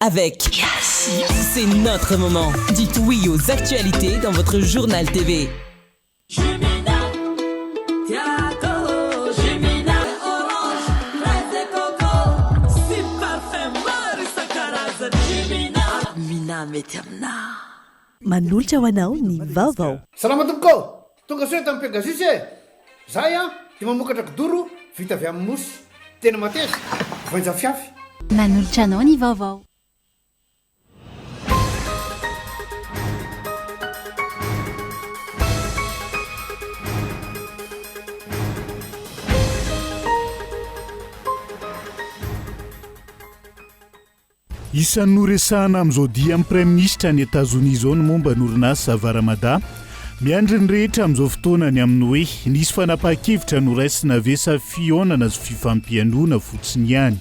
Avec Yes C'est notre moment. Dites oui aux actualités dans votre journal TV. Manolotra ho anao ny vaovao. Salama tompoko ô! Tonga soa eto amin'ny Pegasus e! Zahay an dia mamokatra kidoro vita avy amin'ny mousse. Tena mateza, voainjafiafy. Manolotra anao ny vaovao. Isan'ny noresahana amin'izao dian'ny Praiminisitra any Etazonia izao ny momba ny orinasa Varamada. Miandry ny rehetra amin'izao fotoana ny amin'ny hoe nisy fanapahan-kevitra noraisina ve sa fihaonana sy fifampihainoana fotsiny ihany.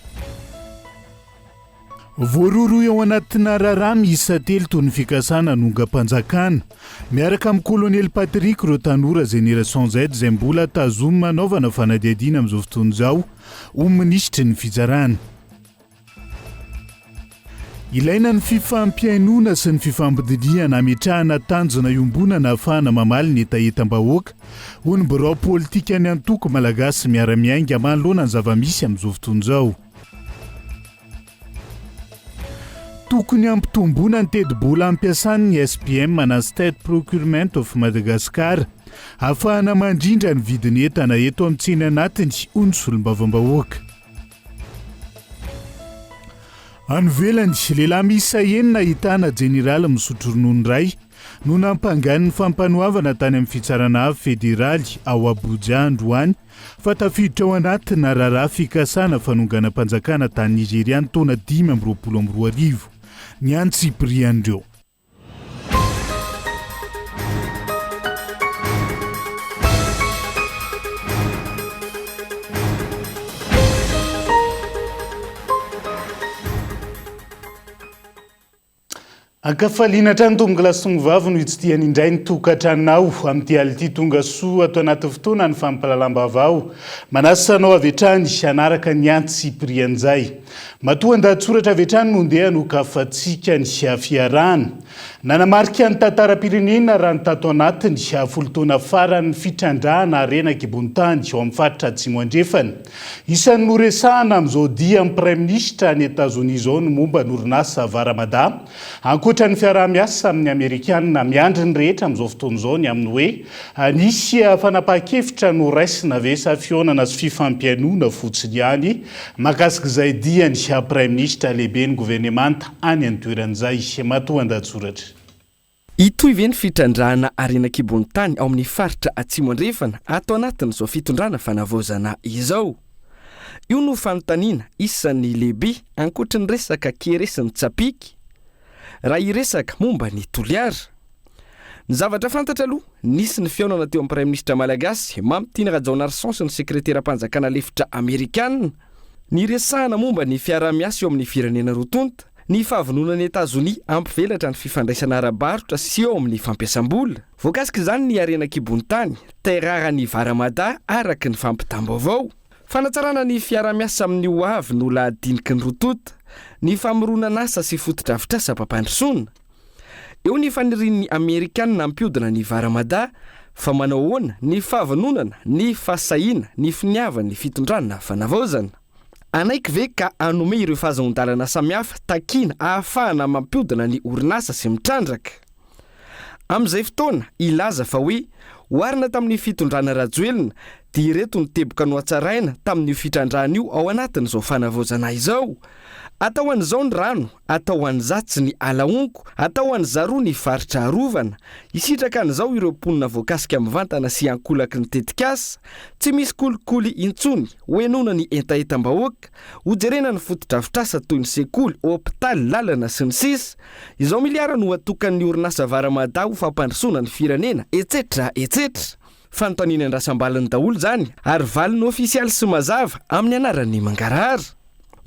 Voarohirohy ao anatina raharaha miisa telo toy ny fikasana hanongam-panjakana miaraka amin'ny kolonely Patrick ireo tanora Génération Z izay mbola tazomina hanaovana fanadihadiana amin'izao fotoana izao ho minisitry ny fitsarana. Ilaina ny fifampihainoana sy ny fifampidinihana hametrahana tanjona iombonana ahafahana mamaly ny hetahetam-bahoaka, hoy ny birao politikan'ny antoko Malagasy Miara-Miainga manoloana ny zava-misy amin'izao fotoana izao. Tokony hampitomboina ny tetibola ampiasan'ny SPM na State Procurement of Madagascar ahafahana mandrindra ny vidin'entana eto amin'ny tsena anatiny, hoy ny solombavambahoaka. Any ivelany, lehilahy miisa enina ahitana jeneraly misotro ronono iray no nampangain'ny fampanoavana tany amin'ny fitsarana avo federaly ao Abuja androany fa tafiditra ao anatina raharaha fikasana fanonganam-panjakana tany Nigeria ny taona 2025 ny antsipirian'ireo. Ankafaliana hatrany tompokolahy sy tompovavy no hitsidihany indray ny tokantranonao amin'ity alina ity. Tonga soa ato anaty fotoana ny fampahalalam-baovao. Manasa anao avy hatrany hanaraka ny antsipirian'izay. Matoa an-dahatsoratra avy hatrany no ndeha nokafantsika ny fiarahana. Nanamarika ny tantaram-pirenena raha ny tato anatiny folo taona farany ny fitrandrahana harena an-kibon-tany ao amin'ny faritra Atsimo Andrefana. Isan'ny noresahana amin'izao dian'ny Praiminisitra any Etazonia izao ny momba ny orinasa Vara Mada. Ankoatra ny fiaraha-miasa amin'ny Amerikanina, miandry ny rehetra amin'izao fotoana izao ny amin'ny hoe nisy fanapahan-kevitra noraisina ve sa fihaonana sy fifampihainoana fotsiny ihany mahakasika izay dian'ny Praiminisitra lehiben'ny governemanta any an-toerana izay. Matoandahatsoratra. Hitohy ve ny fitrandrahana harena an-kibon'ny tany ao amin'ny faritra Atsimo Andrefana ato anatin'izao fitondrana fanavaozana izao? Io no fanontaniana isan'ny lehibe ankoatry ny resaka kere sy ny tsapiky raha hiresaka momba an'i Toliara. Ny zavatra fantatra aloha, nisy ny fihaonana teo amin'ny Praiminisitra Malagasy, Mamitiana Rajaonarison sy ny Sekreteram-panjakana lefitra Amerikana, niresahana momba ny fiaraha-miasa eo amin'ny firenena roa tonta, ny fahavononan'i Etazonia hampivelatra ny fifandraisana ara-barotra sy eo amin'ny fampiasam-bola. Voakasik'izany ny harena an-kibon'ny tany, terre rare an'i Varamada, araka ny fampitam-baovao. Fanatsarana ny fiaraha-miasa amin'ny ho avy no lahadiniky ny roa tonta, ny famoronan'asa sy fotodrafitrasam-pampandrosoana. Eo ny fanirian'ny Amerikanina hampiodina ny Vara Mada, fa manao ahoana ny fahavononana, ny fahasahiana, ny finiavan'ny fitondrana fanavaozana? Hanaiky ve ka hanome ireo fahazoan-dalana samihafa takiana ahafahana mampiodina ny orinasa sy mitrandraka? Amin'izay fotoana, hilaza fa hoe oharina tamin'ny fitondrana Rajoelina dia ireto ny teboka nohatsaraina tamin'io fitrandrahana io ao anatin'izao fanavaozana izao. Atao an'izao ny rano, atao an'izatsy ny ala honko, atao an'izaroa ny faritra arovana. Hisitraka an'izao ireo mponina voakasika mivantana sy ankolaky ny tetikasa. Tsy misy kolikoly intsony, hohenoina ny hetahetam-bahoaka, hojerena ny fotodrafitrasa toy ny sekoly, hopitaly, lalana, sy ny sisa Izao miliara no atokan'ny orinasa Vara Mada ho fampandrosoana ny firenena, etsetra etsetra. Fanontaniana andrasam-baliny daholo izany ary valiny ofisialy sy mazava amin'ny anaran'ny mangarahara.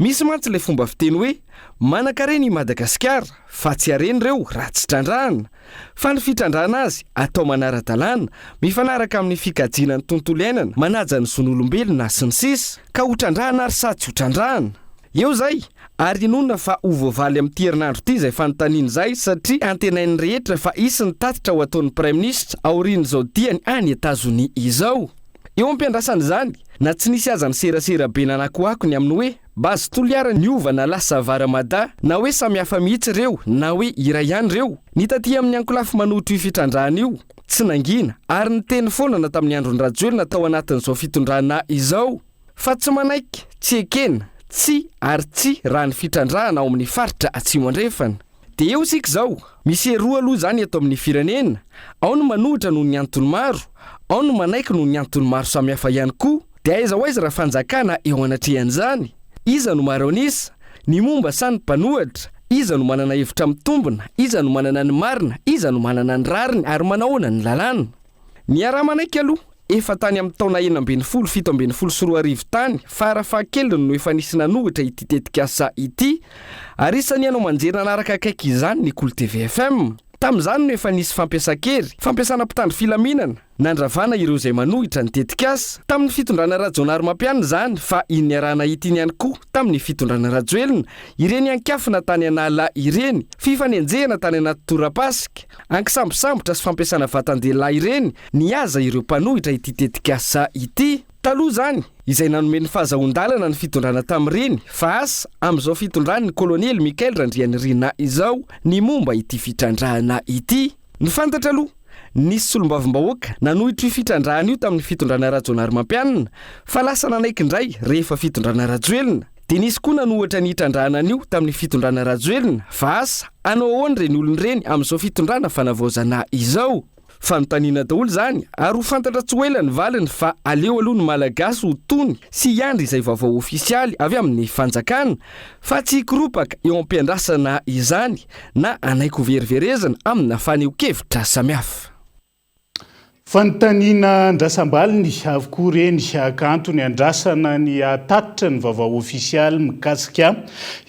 Misy mantsy ilay fomba fiteny hoe manankarena i Madagasikara fa tsy harena ireo raha tsy trandrahana. Fa ny fitrandrahana azy atao manara-dalàna, mifanaraka amin'ny fikajiana ny tontolo iainana, manaja ny zon'olombelona sy ny sisa Ka ho trandrahana ary sa tsy ho trandrahana? Eo izay, ary inoana fa ho voavaly amin'ity herinandro ity izay fanontaniana izay satria antenain'ny rehetra fa hisy ny tatitra ho ataon'ny Praiminisitra aorian'izao diany any Etazonia izao. Eo am-piandrasana izany, na tsy nisy aza ny serasera be nanakoako ny amin'ny hoe Base Toliara niova na lasa Vara Mada, na hoe samy hafa mihitsy ireo na hoe iray ihany ireo, ny taty amin'ny ankolafy manohitra io fitrandrahana io, tsy nangina ary niteny foana na tamin'ny andron-dRajoelina tao anatin'izao fitondrana izao. Fa tsy manaiky, tsy ekena, tsia ary tsia raha ny fitrandrahana ao amin'ny faritra Atsimo Andrefana. Dia eo isika izao, misy hery roa aloha izany eto amin'ny firenena, ao ny manohitra noho ny antony maro, ao ny manaiky noho ny antony maro samihafa ihany koa. Dia aiza ho aiza raha fanjakana eo anatrehan'izany? Iza no maro an'isa? Ny momba sa ny mpanohitra? Iza no manana hevitra mitombina? Iza no manana ny marina? Iza no manana ny rariny ary manahoana ny lalàna? Miaraha-manaiky aloha, efa tany amin'ny taona 16 2017 tany fara fahakeliny no efa nisy nanohitra ity tetikasa ity, ary isan'ny haino aman-jery nanaraka akaiky izany ny Kolo TV FM. Tamin'izany no efa nisy fampiasan-kery, fampiasana mpitandro filaminana, nandravana ireo izay manohitra ny tetikasa. Tamin'ny fitondrana Rajaonarimampianina izany fa iny niaraha-nahita iny ihany koa tamin'ny fitondrana Rajoelina, ireny ankafina tany an'ala ireny, fifanenjehana tany anaty torapasika, Ankisambosambotra sy fampiasana vatan-dehilahy ireny nihaza ireo mpanohitra ity tetikasa ity. Taloha izany, izay nanome ny fahazahoan-dalana ny fitondrana tamin'ireny, fa asa amin'izao fitondran'ny kolonely Michael Randrianirina izao ny momba ity fitrandrahana ity. Ny fantatra aloha, nisy solombavambahoaka nanohitra io fitrandrahana io tamin'ny fitondrana Rajaonarimampianina, fa lasa nanaiky indray rehefa fitondrana Rajoelina. Dia nisy koa nanohatra ny hitrandrahana an'io tamin'ny fitondrana Rajoelina fa asa hanao ahoana ireny olona ireny amin'izao fitondrana fanavaozana izao? Fanontaniana daholo izany ary ho fantatra tsy ho ela ny valiny fa aleo aloha ny Malagasy ho tony sy hiandry izay vaovao ofisialy avy amin'ny fanjakana fa tsy hikoropaka eo am-piandrasana izany na hanaiky ho veriverezina amina fanehoan-kevitra samihafa. Fanontaniana andrasam-baliny avokoa ireny ka antony andrasana ny hahatatitra ny vaovao ofisialy mikasika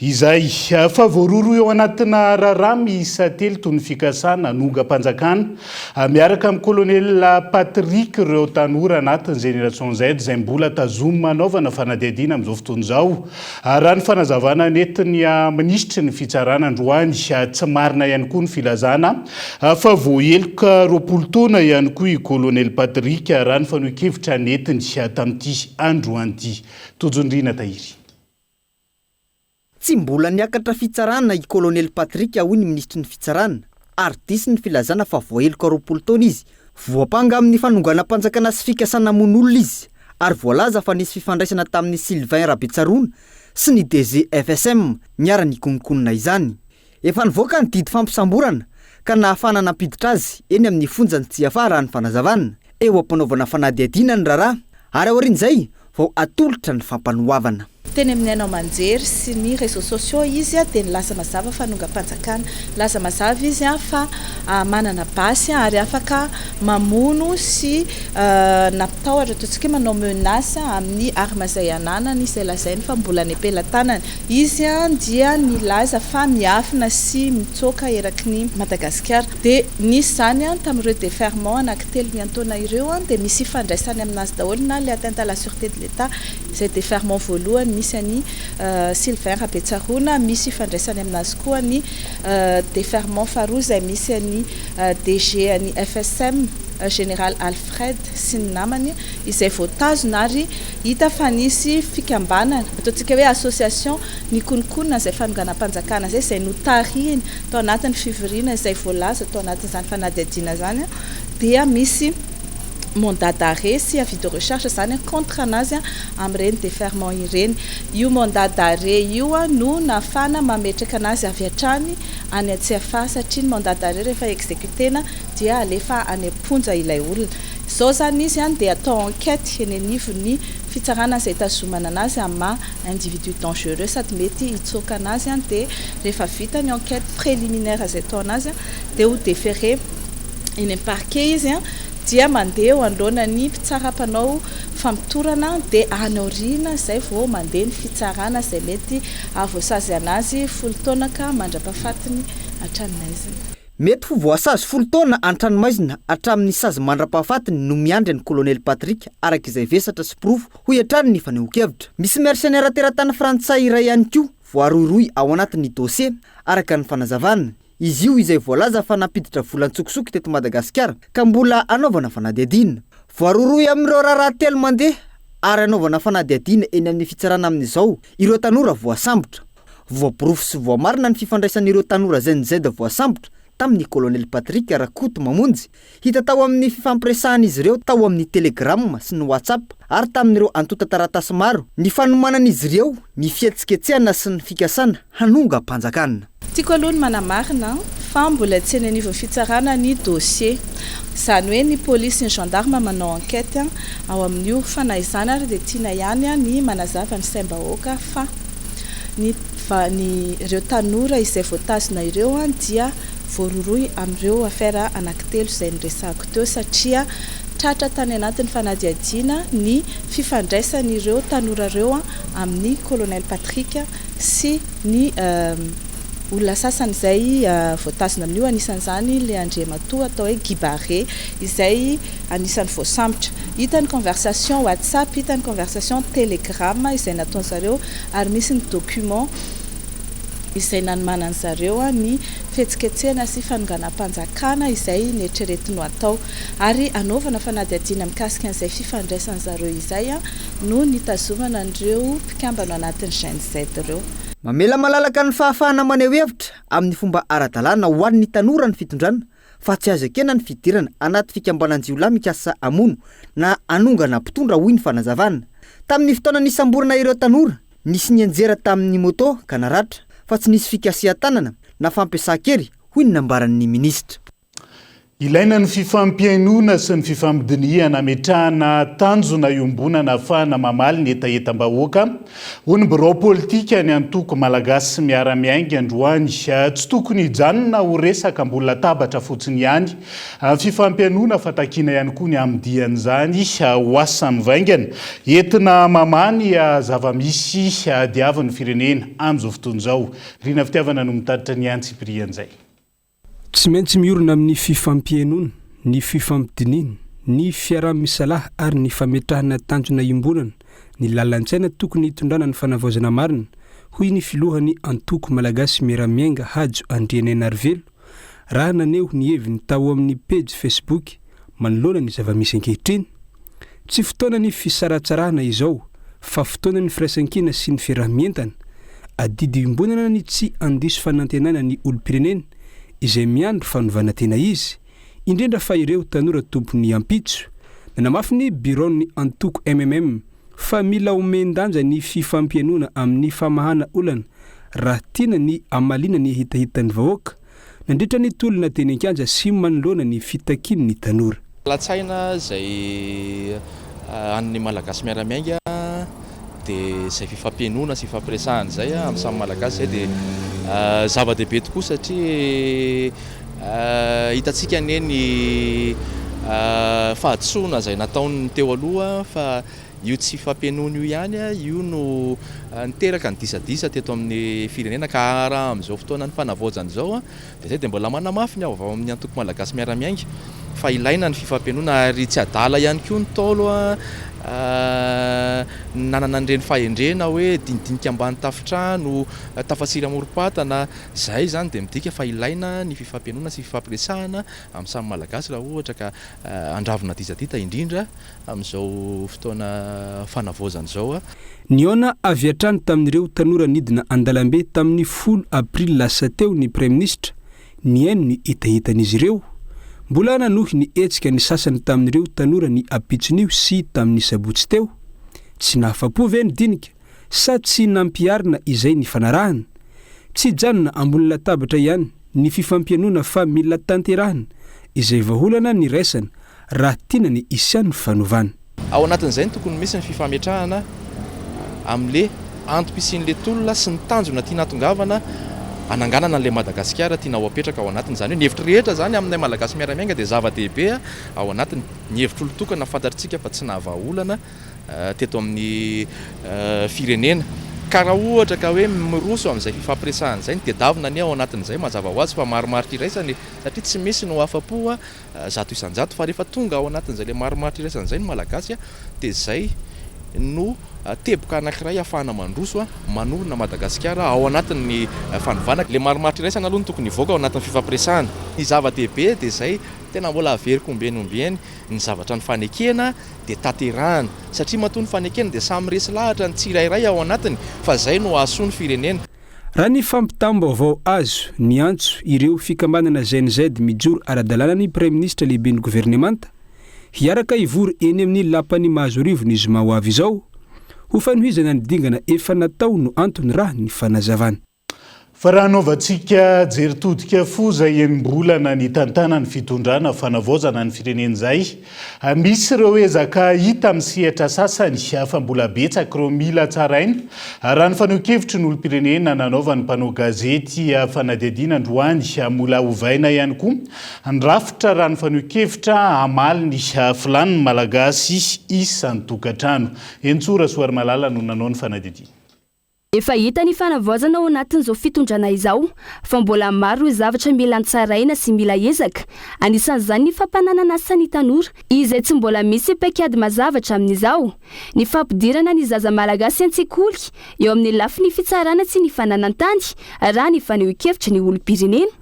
izay. Fa voarohirohy ao anatina raharaha miisa telo toy ny fikasana hanongam-panjakana miaraka amin'ny Colonel Patrick ireo tanora anatin'ny Génération Z izay mbola tazomina hanaovana fanadihadiana amin'izao fotoana izao. Raha ny fanazavana nentin'ny minisitry ny fitsarana androany, tsy marina ihany koa ny filazana Fa voaheloka 20 taona ihany koa i Kolonely Patrick raha ny fanehoan-kevitra nentiny tamin'ity androany ity. Tojo Ndriana Tahiry. Tsy mbola niakatra fitsarana i Kolonely Patrick hoy ny minisitry ny fitsarana ary diso ny filazana fa voaheloka 20 taona izy. Voampanga amin'ny fanonganam-panjakana sy fikasana hamono olona izy ary voalaza fa nisy fifandraisana tamin'i Sylvain Rabetsaroana sy ny DG FSM niara-nikononkonona izany. Efa nivoaka ny didy fampisamborana ka nahafahana nampiditra azy eny amin'ny fonjan'i Tsiafahy raha ny fanazavana. Eo am-panaovana fanadihadiana ny raharaha ary aorian'izay vao atolotra ny fampanoavana. Teny amin'ny haino aman-jery sy ny réseaux sociaux izy dia nilaza mazava fa hanongam-panjakana. Nilaza mazava izy fa manana basy ary afaka mamono sy nampitahotra, ataontsika hoe manao menace amin'ny arme izay ananany izay lazainy fa mbola any am-pelatanany. Izy dia nilaza fa miafina sy mitsoaka eraky ny Madagasikara. Dia nisy izany tamin'ireo deferrement anankitelo miantaona ireo dia misy ifandraisany aminazy daholo na ilay atteinte à la sûreté de l'Etat izay deferrement voalohany misy an'i Sylvain Rabetsaroana, misy ifandraisany aminazy koa ny deferrement faharoa izay misy an'i DG an'i FSM Général Alfred sy ny namany izay voatazona ary hita fa nisy fikambanana, ataontsika hoe association, nikononkonona izay fanonganam-panjakana izay, izay notarihiny tao anatin'ny fivoriana izay voalaza tao anatin'izany fanadihadiana izany dia misy mandat d'arrêt sy avis de recherche izany contre anazy amin'ireny déferrement ireny. Io mandat d'arrêt io no nahafahana mametraka anazy avy hatrany any Tsiafahy satria ny mandat d'arrêt rehefa exécuter-na dia alefa any am-ponja ilay olona. Izao izany izy dia atao enquête eny anivon'ny fitsarana izay itazomana anazy amin'ny maha individu dangereux sady mety hitsoaka anazy dia rehefa vita ny enquête préliminaire izay atao anazy dia ho déféré eny amin'ny parquet izy dia mandeha eo anoloana ny mpitsara mpanao famotorana dia any aoriana izay vao mandeha ny fitsarana izay mety hahavoasazy anazy folo taona ka mandrapahafatiny hatramin'aizina. Mety ho voasazy 10 taona an-tranomaizina hatramin'ny sazy mandra-pahafatiny no miandry an'i Kolonely Patrick araka izay vesatra sy porofo, hoy hatrany ny fanehoan-kevitra. Misy mercenaire teratany frantsay iray ihany koa voarohirohy ao anatin'ny dosie, araka ny fanazavana. Izy io izay voalaza fa nampiditra vola an-tsokosoko teto Madagasikara ka mbola anaovana fanadihadiana. Voarohirohy amin'ireo raharaha telo mandeha ary anaovana fanadihadiana eny amin'ny fitsarana amin'izao ireo tanora voasambotra. Voaporofo sy voamarina ny fifandraisan'ireo tanora Gen Z voasambotra tamin'ny Kolonely Patrick Rakotomamonjy. Hita tao amin'ny fifampiresahan'izy ireo tao amin'ny Telegram sy ny WhatsApp ary tamin'ireo antontan-taratasy maro ny fanomanan'izy ireo ny fihetsiketsehana sy ny fikasana hanongam-panjakana. Tiako aloha ny manamarina fa mbola tsy eny anivon'ny fitsarana ny dossier. Izany hoe ny polisy sy ny gendarme manao enquête ao amin'io. Fa na izany ary dia tiana ihany ny manazava ny saim-bahoaka fa ny ny ireo tanora izay voatazona ireo dia voarohirohy amin'ireo affaire anankitelo izay noresahako teo satria tratra tany anatin'ny fanadihadiana ny fifandraisan'ireo tanora ireo amin'ny Colonel Patrick sy ny olona sasany izay voatazona amin'io, anisan'izany ilay andriamatoa atao hoe Guy Barré izay anisan'ny voasambotra. Hita ny conversation WhatsApp, hita ny conversation Telegram izay nataon'zareo ary misy ny document izay nanomanan'zareo ny fihetsiketsehana sy fanonganam-panjakana izay neritreretiny ho atao. Ary anaovana fanadihadiana mikasika an'izay fifandraisan'zareo izay no nitazomana an'ireo mpikambana ao anatin'ny Gen Z ireo. Mamela malalaka ny fahafahana maneho hevitra amin'ny fomba ara-dalàna ho an'ny tanora ny fitondrana fa tsy azo ekena ny fidirana anaty fikambanan-jiolahy mikasa hamono na hanongana mpitondra, hoy ny fanazavana. Tamin'ny fotoana nisamborana ireo tanora, nisy nianjera tamin'ny moto ka naratra, fa tsy nisy fikasihan-tanana na fampiasan-kery, hoy ny nambaran'ny minisitra. Ilaina ny fifampihainoana sy ny fifampidinihana ametrahana tanjona iombonana ahafahana mamaly ny hetahetam-bahoaka, hoy ny birao politika ny antoko Malagasy Miara-Miainga androany. Tsy tokony hijanona ho resaka ambony latabatra fotsiny ihany ny fifampihainoana fa takiana ihany koa ny hamodia-an'izany ho asa mivaingana entina mamaha ny zava-misy diavin'ny firenena amin'izao fotoana izao. Rina Fitiavana no mitatitra ny antsipirian'izay. Tsy maintsy miorina amin'ny fifampihainoana, ny fifampidinihana, ny fiaraha-misalahy ary ny fametrahana tanjona iombonana ny lalan-tsaina tokony hitondrana ny fanavaozana marina, hoy ny filohan'ny Antoko Malagasy Miara-Miainga Hajo Andrianainarivelo raha naneho ny heviny tao amin'ny pejy Facebook manoloana ny zava-misy ankehitriny. Tsy fotoanan'ny fisaratsarahana izao fa fotoanan'ny firaisankina sy ny fiaraha-mientana. Adidy iombonana ny tsy handiso fanantenana ny olom-pirenena izay miandry fanovana tena izy, indrindra fa ireo tanora tompon'ny ampitso. Nanamafy ny biraon'ny antoko mmm fa mila omen-danja ny fifampihainoana amin'ny famahana olana raha tiana ny hamaliana ny hetahetan'ny vahoaka. Nandritra ny tolona teny an-kianja sy manoloana ny fitakian'ny tanora. Lalan-tsaina izay an'ny Malagasy miara-miainga dia izay fifampihainoana sy fifampiresahana izay amin'ny samy Malagasy izay dia zava-dehibe tokoa satria hitantsika anie ny fahadisoana izay nataon'ny teo aloha fa io tsy fifampihainoana io ihany io no niteraka ny disadisa teto amin'ny firenena ka raha amin'izao fotoanan'ny fanavaozana izao dia izay dia mbola manamafy ny avy ao amin'ny antoko Malagasy Miara-Miainga fa ilaina ny fifampihainoana ary tsy adala ihany koa ny Ntaolo nanana an'ireny fahendrena hoe dinidinika ambany tafontrano, tafatsiry amorom-patana, izay izany dia midika fa ilaina ny fifampihainoana sy fifampiresahana amin'ny samy Malagasy raha ohatra ka handravona disadita indrindra amin'izao fotoana fanavaozana izao. Nihaona avy hatrany tamin'ireo tanora nidina an-dalambe tamin'ny folo aprily lasa teo ny Praiminisitra, nihaino ny hetahetan'izy ireo. Mbola nanohy ny hetsika ny sasany tamin'ireo tanora ny ampitson'io sy tamin'ny sabotsy teo. Tsy nahafa-po ve ny dinika sa tsy nampiharina izay nifanarahana? Tsy hijanona ambony latabatra ihany ny fifampihainoana fa mila tanterahina izay vahaolana niraisana raha tiana ny hisian'ny fanovana. Ao anatin'izay no tokony misy ny fifametrahana amin'le antom-pisian'le tolona sy ny tanjona tiana hatongavana hananganana an'le Madagasikara tiana ho apetraka ao anatiny. Izany hoe ny hevitra rehetra izany aminay Malagasy miara-miainga dia zava-dehibe ao anatiny. Ny hevitr'olon-tokana fantatritsika fa tsy nahavaha olana teto amin'ny firenena. Ka raha ohatra ka hoe miroso amin'izay fifampiresahana izay ny tedavina anie ao anatin'izay mazava ho azy fa marimaritra iraisana e! Satria tsy misy no afa-po 100% fa rehefa tonga ao anatin'izay ilay marimaritra iraisana izay ny Malagasy dia izay no teboka anankiray ahafahana mandroso manorina Madagasikara ao anatin'ny fanovana. Ilay marimaritra iraisana aloha no tokony hivoaka ao anatin'ny fifampiresahana. Ny zava-dehibe dia izay tena mbola averiko ombieny ombieny ny zavatra nifanekena dia tanterahana satria matoa nifanekena dia samy resy lahatra ny tsirairay ao anatiny fa izay no hahasoa ny firenena. Raha ny fampitam-baovao azo, niantso ireo fikambanana GNZ mijoro ara-dalàna ny Praiminisitra lehiben'ny governemanta, hiaraka hivory eny amin'ny lapan'i Mahazoarivo ny zoma ho avy izao, ho fanohizana ny dingana efa natao no antony raha ny fanazavana. Fa raha anaovantsika jery todika fo izay enim-bolana nitantanan'ny fitondrana fanavaozana ny firenena izay, misy ireo ezaka hita amin'ny sehatra sasany fa mbola betsaka ireo mila tsaraina, raha ny fanehoan-kevitry ny olom-pirenena nanaovan'ny mpanao gazety fanadihadiana androany. Mbola ovaina ihany koa ny rafitra raha ny fanehoan-kevitra hamaly ny filàn'ny Malagasy isan-tokantrano. Henintsoa Rasoarimalala no nanao ny fanadihadiana. Efa hita ny fanavaozana ao anatin'izao fitondrana izao fa mbola maro ireo zavatra mila antsaraina sy mila ezaka, anisan'izany ny fampananana asa ny tanora izay tsy mbola misy paikady mazava hatramin'izao, ny fampidirana ny zaza malagasy an-tsekoly eo amin'ny lafiny fitsarana sy ny fananan-tany raha ny fanehoan-kevitry ny olom-pirenena.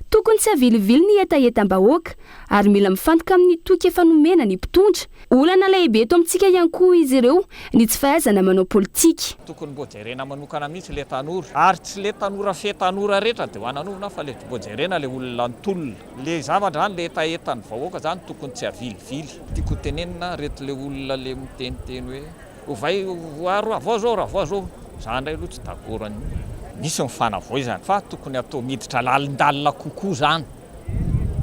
Tokony tsy havilivily ny hetahetam-bahoaka ary mila mifantoka amin'ny toky efa nomena ny mpitondra. Olana lehibe eto amintsika ihany koa izy ireo ny tsy fahaizana manao politika. Tokony mbô jerena manokana mihitsy le tanora ary tsy le tanora fe tanora rehetra de ho ananovana fa le mbô jerena le olona nitolona. Le zavatra zany le hetahetan'ny vahoaka zany tokony tsy avilivily. Tiako ho tenenina reto le olona le miteniteny hoe Ovay aro ravao zao ravao zao, za ndray aloha tsy d'accord an'io. Misy ny fanavaozana fa tokony atao miditra lalindalina kokoa zany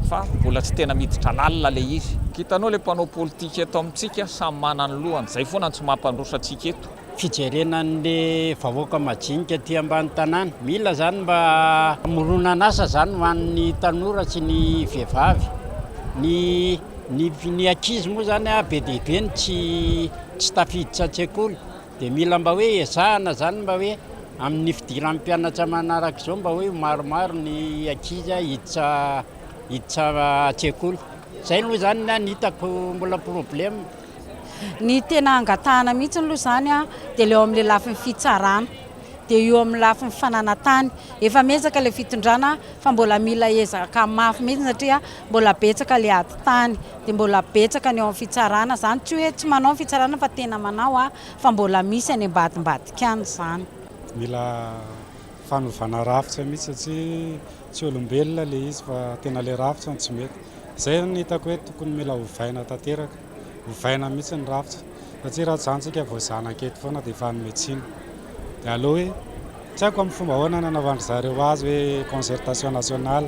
fa mbola tsy tena miditra lalina le izy. Hitanao le mpanao politika eto amintsika samy manana ny lohany, zay foana no tsy mampandroso antsika eto. Fijerena an'le vahoaka majinika aty ambany tanàna. Mila zany mba hamoronana asa zany ho an'ny tanora sy ny vehivavy. Ny Ny ny ankizy moa zany a be dia be ny tsy tsy tafiditra an-tsekoly dia mila mba hoe ezahana zany mba hoe amin'ny fidiran'ny mpianatra manaraka izao mba hoe ho maromaro ny ankizy a hiditra hiditra an-tsekoly. Zay aloha zany ny ahy ny hitako mbola problème. Ny tena angatahana mihitsy aloha izany dia ilay eo amin'ilay lafiny fitsarana. dia eo amin'ny lafiny fananan-tany. Efa miezaka ilay fitondrana fa mbola mila ezaka mafy mihitsy satria mbola betsaka ilay ady tany, dia mbola betsaka ny eo amin'ny fitsarana izany. Tsy hoe tsy manao ny fitsarana fa tena manao fa mbola misy any ambadimbadika any izany. Mila fanovana rafitra mihitsy satria tsy olombelona ilay izy fa tena ilay rafitra no tsy mety. Izay no hitako hoe tokony mila ovaina tanteraka. Ovaina mihitsy ny rafitra satria raha tsy izany tsika vao zanaka eto foana dia efa hanome tsiny. Dia aleo hoe tsy haiko amin'ny fomba ahoana nanaovan-dry zareo azy hoe concertation nationale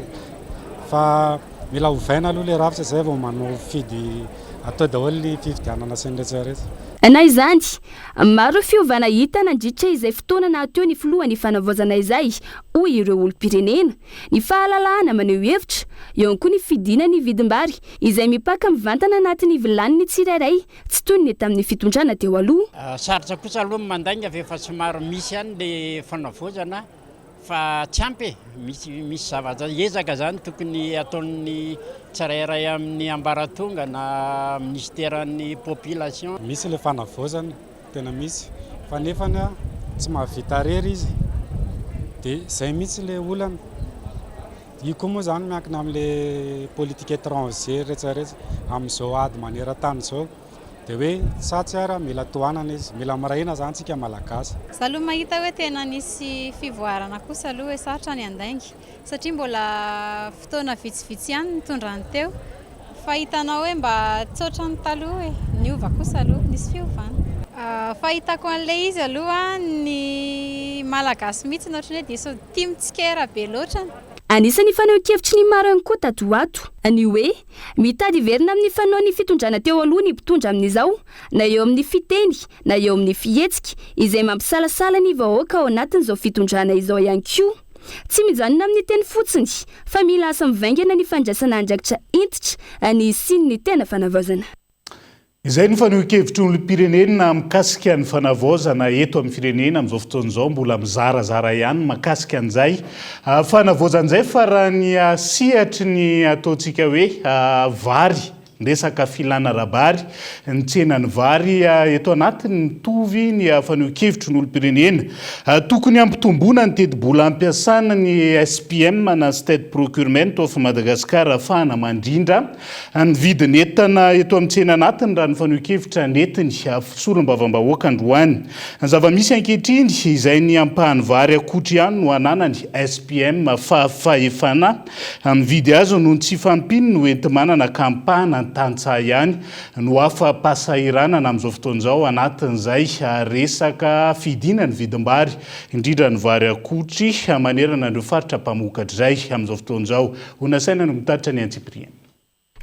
fa mila ovaina aloha ilay rafitra izay vao manao fidy atao daholo ny fifidianana sy ny rehetra rehetra. Na izany, maro ireo fiovana hita nandritra izay fotoana nahateo ny filohan'ny fanavaozana izay, hoy ireo olom-pirenena. Ny fahalalahana maneho hevitra, eo ihany koa ny fidinana ny vidim-bary izay mipaka mivantana anatin'ny vilanin'ny tsirairay, tsy toy ny tamin'ny fitondrana teo aloha. Sarotra kosa aloha ny mandainga fa efa somary misy ihany le fanavaozana fa tsy ampy e, misy misy zavatra ezaka zany tokony ataon'ny tsirairay amin'ny ambaratonga na minisiteran'ny population. Misy le fanavaozana. Tena misy fa nefany a tsy mahavita rery izy de zay mihitsy le olana, io koa moa zany miankina amle politique étranger rehetra rehetra amzao ady maneran-tany zao de hoe sa tsy ara mila tohanana izy, mila miray hina zany tsika malagasy. Za aloha mahita hoe tena nisy fivoarana kosa aloha e, sarotra ny handainga satria mbola fotoana vitsivitsy ihany nitondrany teo fa hitanao hoe mba tsy ohatran'ny taloha e, niova kosa aloha, nisy fiovana. Fahitako an'ilay izy aloha ny Malagasy mihitsy no ohatran'ny hoe diso tia mitsikera be loatra. Anisan'ny fanehoan-kevitry ny maro ihany koa tato ho ato ny hoe mitady hiverina amin'ny fanaon'ny fitondrana teo aloha ny mpitondra amin'izao na eo amin'ny fiteny na eo amin'ny fihetsika izay mampisalasala ny vahoaka ao anatin'izao fitondrana izao ihany koa. Tsy mijanona amin'ny teny fotsiny fa mila asa mivaingana ny fandraisana andraikitra hentitra ny hisian'ny tena fanavaozana. Izay no fanehoan-kevitry ny olom-pirenena mikasika ny fanavaozana eto amin'ny firenena amin'izao fotoana izao. Mbola mizarazara ihany mahakasika an'izay fanavaozana izay fa raha ny sehatry ny ataontsika hoe vary, ny resaka filana ara-bary, ny tsenan'ny vary eto anatiny, mitovy ny fanehoan-kevitry ny olom-pirenena. Tokony hampitomboana ny tetibola ampiasana ny SPM na State Procurement of Madagascar ahafahana mandrindra Ny vidin'entana eto amin'ny tsena anatiny raha ny fanehoan-kevitra nentiny solombavambahoaka androany. Ny zava-misy ankehitriny, izay ny ampahany vary akotry ihany no ananany SPM fa fahefana mividy azy noho ny tsy fahampiany no enti-manana ka ampahana ny tantsaha ihany no afa-pahasahiranana amin'izao fotoana izao anatin'izay resaka fidinan'ny vidim-bary indrindra ny vary akotry manerana an'ireo faritra mpamokatra izay amin'izao fotoana izao. Ho nasaina no mitatitra ny antsipiriany.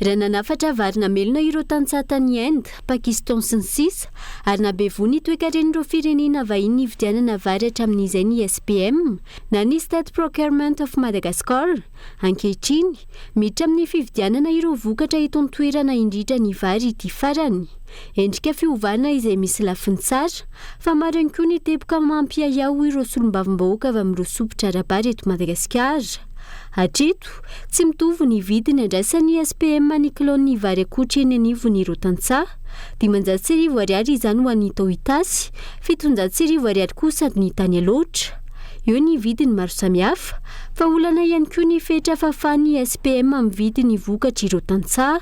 Raha nanafatra vary namelona ireo tantsaha tany Inde, Pakistan sy ny sisa ary nahabe voa ny toekaren'ireo firenena vahiny nividianana vary hatramin'izay ny SPM na ny State Procurement of Madagascar. Ankehitriny, miditra amin'ny fividianana ireo vokatra eto an-toerana indrindra ny vary ity farany. Endrika fiovana izay misy lafiny tsara, fa maro ihany koa ny teboka mampiahiahy hoy ireo solombavambahoaka avy amin'ireo sompitra ara-bary eto Madagasikara. Hatreto, tsy mitovy ny vidiny andraisan'ny SPM ny kilaon'ny vary akotry eny anivon'ireo tantsaha. 1500 ariary izany ho an'ny tao Itasy, 1700 ariary kosa ny tany Alaotra. Eo ny vidiny maro samihafa, fa olana ihany koa ny fetra fahafahan'ny SPM mividy ny vokatr'ireo tantsaha.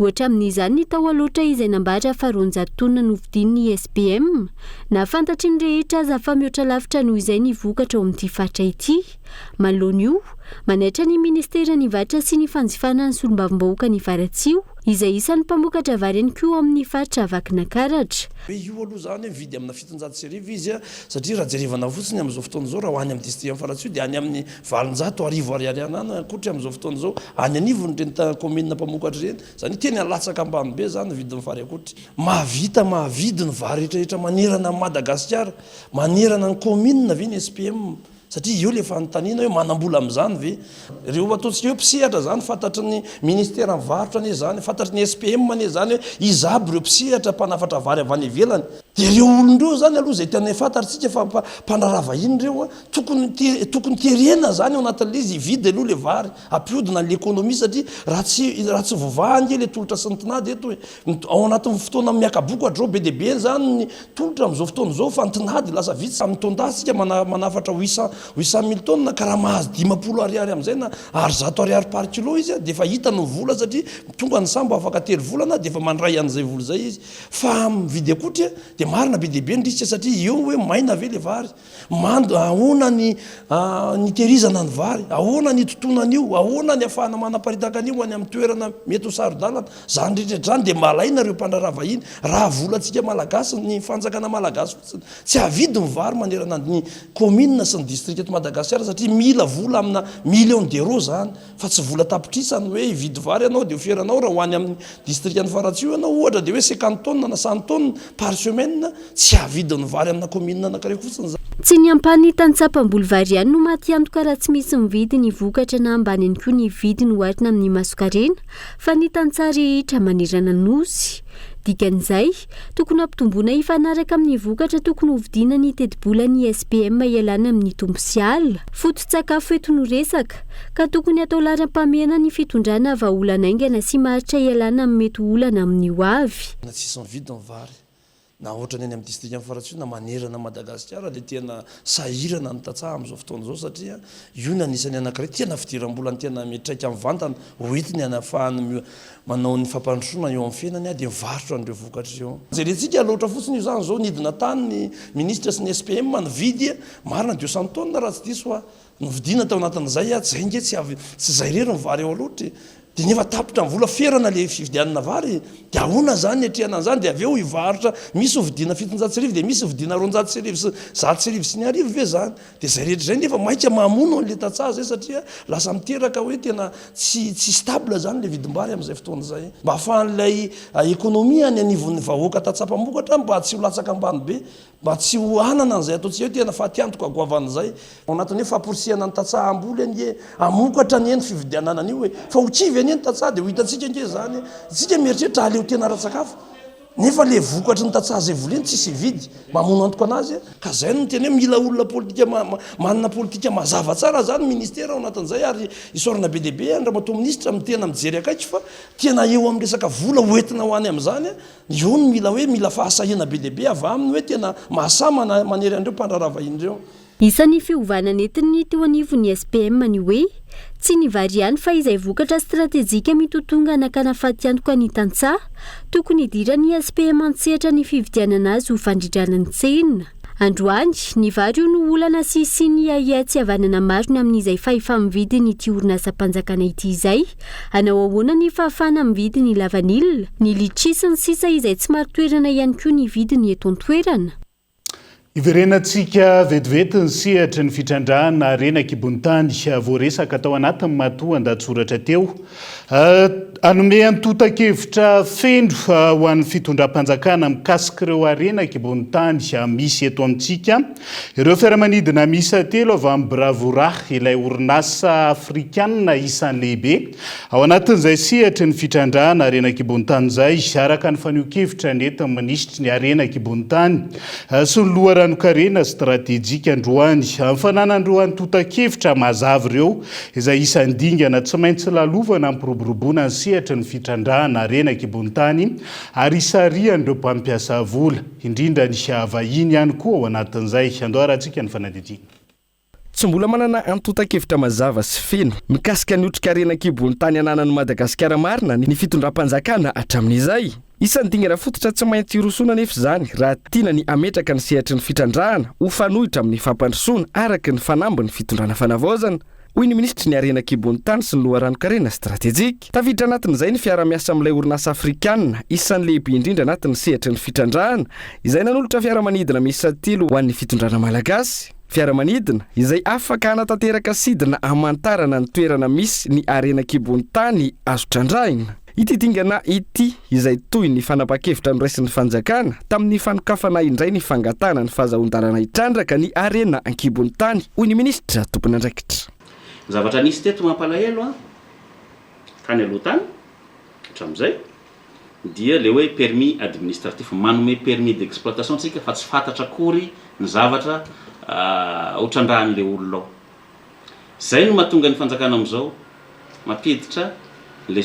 Ohatra amin'izany ny tao Alaotra izay nambara fa 200 taonina novidian'ny SPM, na fantatry ny rehetra aza fa mihoatra lavitra noho izay ny vokatra ao amin'ity faritra ity. Manoloana io, manaitra ny ministeran'ny Varotra sy ny Fanjifana ny solombavambahoakan'i Faratsiho, izay isan'ny mpamokatra vary ihany koa ao amin'ny faritra Vakinakaratra. Hoe io aloha izany hoe mividy amina 1700 izy satria raha jerevana fotsiny amin'izao fotoana izao raha ho any amin'ny distrikan'i Faratsiho dia any amin'ny 800 arivo ariary any any ankoatry amin'izao fotoana izao any anivon'ireny kaominina mpamokatra ireny. Izany hoe tena latsaka ambany be izany ny vidin'ny vary akotry. Mahavita mahavidy ny vary rehetrarehetra manerana an'i Madagasikara, manerana ny kaominina ve ny SPM? Satria eo ilay fanontaniana hoe manam-bola amin'izany ve? Ireo ataontsika hoe mpisehatra izany, fantatry ny ministeran'ny varotra anie izany, fantatry ny SPM anie izany hoe iza aby ireo mpisehatra mpanafatra vary avy any ivelany. Dia ireo olona ireo izany aloha izay tena fantatritsika fa mpandraharaha vahiny ireo, tokony tokony terena izany ao anatin'ilay izy hividy aloha ilay vary, hampihodina ny l'économie satria raha tsy raha tsy voavaha ange ilay tolotra sy ny tinady eto e. Ao anatin'ny fotoana miaka-bokatra izao, be dia be izany ny tolotra amin'izao fotoana izao fa ny tinady lasa vitsy. Amin'ny taon-dasa isika manafatra huit cent, huit cent mille tonnes ka raha mahazo 50 ariary amin'izay na ary 100 ariary par kilo izy dia efa hitany ny vola satria tonga ny sambo afaka telo volana dia efa mandray an'izay vola izay izy. Fa amin'ny vidy akotry dia marina be dia be ny risque satria eo hoe maina ve ilay vary. Mando, ahoana ny nitehirizana ny vary, ahoana ny hitotoana an'io, ahoana ny ahafahana manaparitaka an'io any amin'ny toerana mety ho saro-dalana. Izany rehetra izany dia malaina ireo mpandraharaha vahiny. Raha volantsika Malagasy, ny fanjakana Malagasy fotsiny, tsy hahavidy ny vary manerana ny kaominina sy ny distrika eto Madagasikara satria mila vola amina millions d'euros izany. Fa tsy vola tapitrisany hoe hividy vary ianao dia ho feranao raha ho any amin'ny distrikan'i Faratsiho ianao ohatra dia hoe cinquante tonnes na cent tonnes par semaine, tsy hahavidy ny vary amina commune anankiray fotsiny izany. Tsy ny ampahan'ny tantsaha mpamboly vary ihany no maty antoka raha tsy misy mividy ny vokatra na ambany ihany koa ny vidiny oharina amin'ny masonkarena fa ny tantsaha rehetra manerana ny Nosy. Dikan'izay, tokony hampitomboina hifanaraka amin'ny vokatra tokony hovidiana ny tetibolan'ny SPM hialana amin'ny tombo sy ala. Foto-tsakafo eto no resaka, ka tokony hatao laharam-pahamehana ny fitondrana vahaolana haingana sy maharitra hialana amin'ny mety ho olana amin'ny ho avy. Na tsisy mividy ny vary, na ohatran'ny any amin'ny distrikan'i Faratsiho na manerana an'i Madagasikara dia tena sahirana ny tantsaha amin'izao fotoana izao satria io no anisan'ny anankiray tena fidiram-bolany tena miantraika mivantana hoentiny hanafahany manao ny fampandrosoana eo amin'ny fiainany dia mivarotra an'ireo vokatra ireo. Jerentsika loatra fotsiny io izany izao nidina tany ny minisitra sy ny SPM nividy marina deux cent tonnes raha tsy diso aho novidiana tao anatin'izay aho tsy zay nge tsy avy tsy zay irery ny vary ao loatra e dia nefa tapitra ny vola ferana le fividianana vary e dia ahoana zany ny atrehana an'izany dia avy eo hivarotra misy hovidiana 1700 dia misy hovidiana 1200 sy 1100 sy ny arivo ve zany Dia izay rehetra izay nefa maika mamono an'ilay tantsaha izay satria lasa miteraka hoe tena tsy tsy stable izany ilay vidim-bary amin'izay fotoana izay. Mba ahafahan'ilay économie any anivon'ny vahoaka tantsaha mpamokatra mba tsy ho latsaka ambany be, mba tsy ho hanana an'izay ataontsika hoe tena fatiantoka goavana izay. Ao anatin'ny hoe famporisihana ny tantsaha hamboly anie, hamokatra anie ny fividianana an'io e. Fa ho kivy anie ny tantsaha dia ho hitantsika ange izany e. Isika mieritreritra hahaleo tena ara-tsakafo. Nefa le vokatry ny tantsaha zay voleny tsisy hividy, mamono antoka anazy, ka zay no miteny hoe mila olona politika manana politika mazava tsara zany ministera ao anatin'izay ary isaorana be dia be an Ramatoa Minisitra amin'ny tena mijery akaiky fa tena eo amin'ny resaka vola ho entina ho any amin'izany eo no mila hoe mila fahasahiana be dia be avy aminy hoe tena mahasahy manery an'ireo mpandraharaha vahiny ireo. Isan'ny fiovana nentin'ny teo anivon'ny SPM ny hoe, tsy ny vary ihany fa izay vokatra stratejika mitotonga hanakana fatiantoka ny tantsaha, tokony hidiran'ny SPM an-tsehatra ny fividianana azy ho fandrindrana ny tsena. Androany, ny vary io no olana sy hisian'ny ahiahy tsy havanana maro ny amin'izay fahefa-mividin'ity orinasam-panjakana ity izay. Hanao ahoana ny fahafahana mividy ny lavanila, ny litchi sy ny sisa izay tsy marin-toerana ihany koa ny vidiny eto an-toerana? Hiverenantsika vetivety ny sehatry ny fitrandrahana harena an-kibon'ny tany voaresaka tao anatin'ny matoan-dahatsoratra teo. Hanome antontan-kevitra feno ho an'ny fitondram-panjakana mikasika ireo harena an-kibon'ny tany misy eto amintsika ireo fiaramanidina miisa telo avy amin'ny Bravura, ilay orinasa afrikanina isan'ny lehibe Ao anatin'izay sehatry ny fitrandrahana harena an-kibon'ny tany izay, araka ny fanehoan-kevitra nentin'ny minisitry ny Harena an-kibon'ny tany sy ny loharanon-karena stratejika androany, amin'ny fananan'ireo antontan-kevitra mazava ireo izay isan'ny dingana tsy maintsy lalovana hampiroboroboana ny sehatry ny fitrandrahana harena an-kibon'ny tany ary hisarihan'ireo mpampiasa vola, indrindra ny vahiny ihany koa ao anatin'izay. Andao harahantsika ny fanadihadiana. Tsy mbola manana antontan-kevitra mazava sy feno mikasika ny otrikarena an-kibon'ny tany ananan'i Madagasikara marina ny fitondram-panjakana hatramin'izay. Isan'ny dingana fototra tsy maintsy hirosoana anefa izany raha tiana ny hametraka ny sehatry ny fitrandrahana ho fanoitra amin'ny fampandrosoana araka ny fanambin'ny fitondrana fanavaozana, hoy ny minisitry ny harena an-kibon'ny tany sy ny loharanon-karena stratejika. Tafiditra anatin'izay ny fiara-miasa amin'ilay orinasa afrikanina isan'ny lehibe indrindra anatin'ny sehatry ny fitrandrahana izay nanolotra fiaramanidina miisa telo ho an'ny fitondrana malagasy. Fiaramanidina izay afaka hanatanteraka sidina hamantarana ny toerana misy ny harena an-kibon'ny tany azo trandrahina. Ity dingana ity izay toy ny fanapahan-kevitra noraisin'ny fanjakana tamin'ny fanokafana indray ny fangatahana ny fahazahoan-dalana hitrandraka ny harena an-kibon'ny tany, hoy ny minisitra tompon'andraikitra. Ny zavatra nisy teto mampalahelo an, tany aloha tany, hatramin'izay, dia le hoe permis administratif, manome permis d'exploitation tsika fa tsy fantatra akory ny zavatra ho trandrahan'le olona ao. Zay no mahatonga ny fanjakana amizao mampiditra le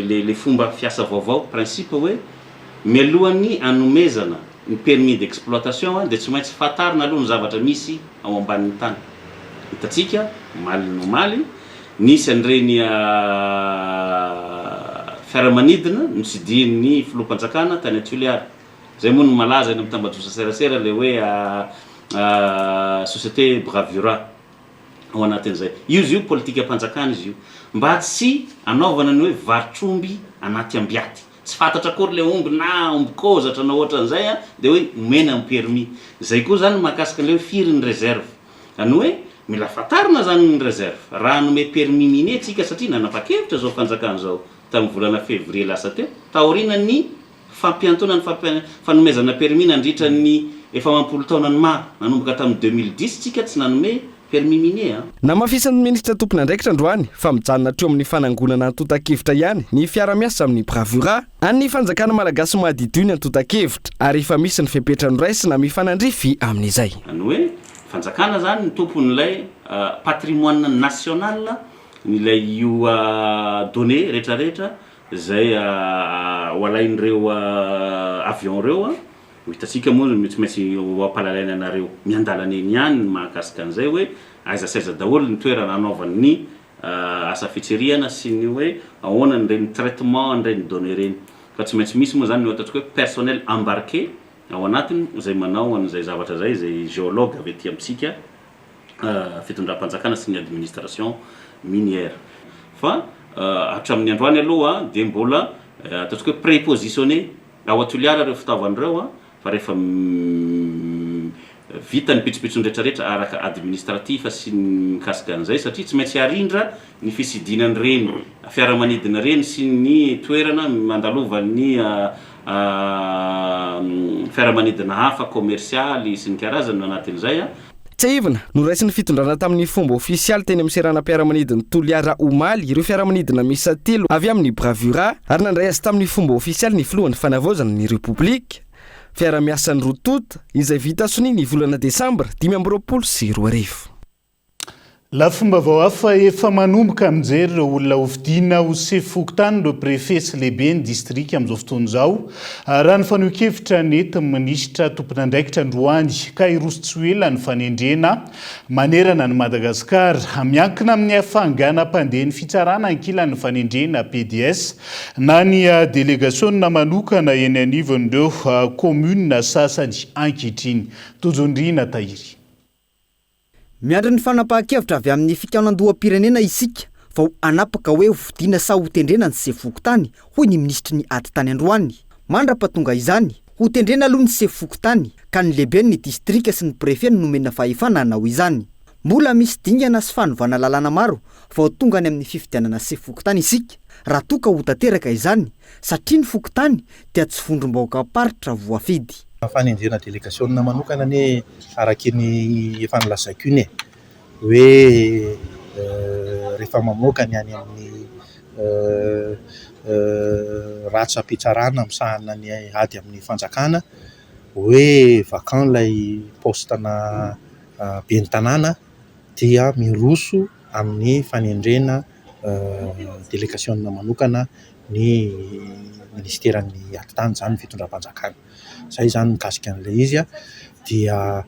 le le fomba fiasa vaovao, principe hoe mialohan'ny hanomezana ny permis d'exploitation dia tsy maintsy fantarina aloha ny zavatra misy ao ambanin'ny tany. Hitantsika omaly ny omaly Nisy an'ireny fiaramanidina notsidihin'ny filoham-panjakana tany Toliara. Izay moa no malaza eny amin'ny tambajotra serasera ilay hoe société Bravura ao anatin'izay. Io izy io politikam-panjakana izy io. Mba tsy hanaovana ny hoe varotr'omby anaty ambiaty. Tsy fantatra akory ilay omby na omby kozatra na ohatran'izay dia hoe omena ny permis. Izay koa izany mahakasika an'ilay hoe firy ny réserve. Zany hoe mila fantarina zany ny reserve raha hanome permis minier tsika satria nanapa-kevitra zao fanjakana zao tamin'ny volana février lasa teo taorianan'ny fampiantoana ny fanomezana permis nandritra ny efa amam-polo taonany maro nanomboka tamin'ny 2010 tsika tsy nanome permis minier a. Namafisin'ny minisitra tompon'andraikitra androany fa mijanona hatreo amin'ny fanangonana antontan-kevitra ihany ny fiara-miasa amin'ny Bravura. An'ny fanjakana malagasy mahadidio ny antontan-kevitra ary efa misy ny fepetra noraisina mifanandrify amin'izay. Ny hoe fanjakana zany ny tompon'ilay patrimoine national, ilay io données retraretra zay ho alain'ireo avion ireo, ho hitantsika moa tsy maintsy ho ampalalaina anareo miandalana eny ihany ny mahakasika an'izay hoe aiza sy aiza daholo ny toerana hanaovan'ny asa fitsirihana sy ny hoe ahoana ireny traitement an'ireny données ireny fa tsy maintsy misy moa izany ny ataontsika hoe personnel embarqué ao anatiny izay manao an'izay zavatra izay, izay géologue avy aty amintsika fitondram-panjakana sy ny administration minière fa hatramin'ny androany aloha dia mbola ataontsika hoe prépositionné ao Toliara ireo fitaovana ireo fa rehefa vita ny pitsopitsony rehetrarehetra araka administratif sy ny mikasika an'izay satria tsy maintsy arindra ny fisidinan'ireny fiaramanidina ireny sy ny toerana mandalovan'ny fiaramanidina hafa commercialy sy ny karazany anatin'izay. Tsiahivina, noraisin'ny fitondrana tamin'ny fomba ofisialy teny amin'ny seranam-piaramanidin'i Toliara omaly ireo fiaramanidina miisa telo avy amin'ny Bravura ary nandray azy tamin'ny fomba ofisialy ny filohan'ny Fanavaozana ny Repoblika. Fiara-miasan'ny roa tonta izay vita sonia ny volana desambra 2025. Lafim-baovao hafa, efa manomboka mijery ireo olona hofidiana ho sefo fokontany ireo prefe sy lehiben'ny distrika amin'izao fotoana izao, raha ny fanehoan-kevitra nentin'ny minisitra tompon'andraikitra androany, ka hiroso tsy ho ela ny fanendrena manerana an'i Madagasikara. Miankina amin'ny hafainganam-pandehan'ny fitsarana ankilan'ny fanendrena pds na ny delegasiona manokana eny anivon'ireo kaominina sasany ankehitriny. Tojo Ndriana Tahiry. Miandry ny fanapahan-kevitra avy amin'ny fikaonandoham-pirenena isika vao hanapaka hoe hofidiana sa hotendrena ny sefo fokontany, hoy ny minisitry ny ady tany androany. Mandra-pahatonga izany, hotendrena aloha ny sefo fokontany, ka ny lehiben'ny distrika sy ny prefe no nomena fahefana hanao izany. Mbola misy dingana sy fanovana lalàna maro vao tonga any amin'ny fifidianana sefo fokontany isika, raha toa ka ho tanteraka izany, satria ny fokontany dia tsy vondrom-bahoakam-paritra voafidy. Fanendrena delegasiona manokana anie araka iny efa nolazaiko iny e, hoe rehefa mamoaka ny any amin'ny ratsam-pitsarana misahana ny ady amin'ny fanjakana hoe vacant ilay poste-na ben'ny tanàna dia miroso amin'ny fanendrena delegasiona manokana ny minisiteran'ny atitany izany, ny fitondram-panjakana. Izay izany mikasika an'ilay izy an, dia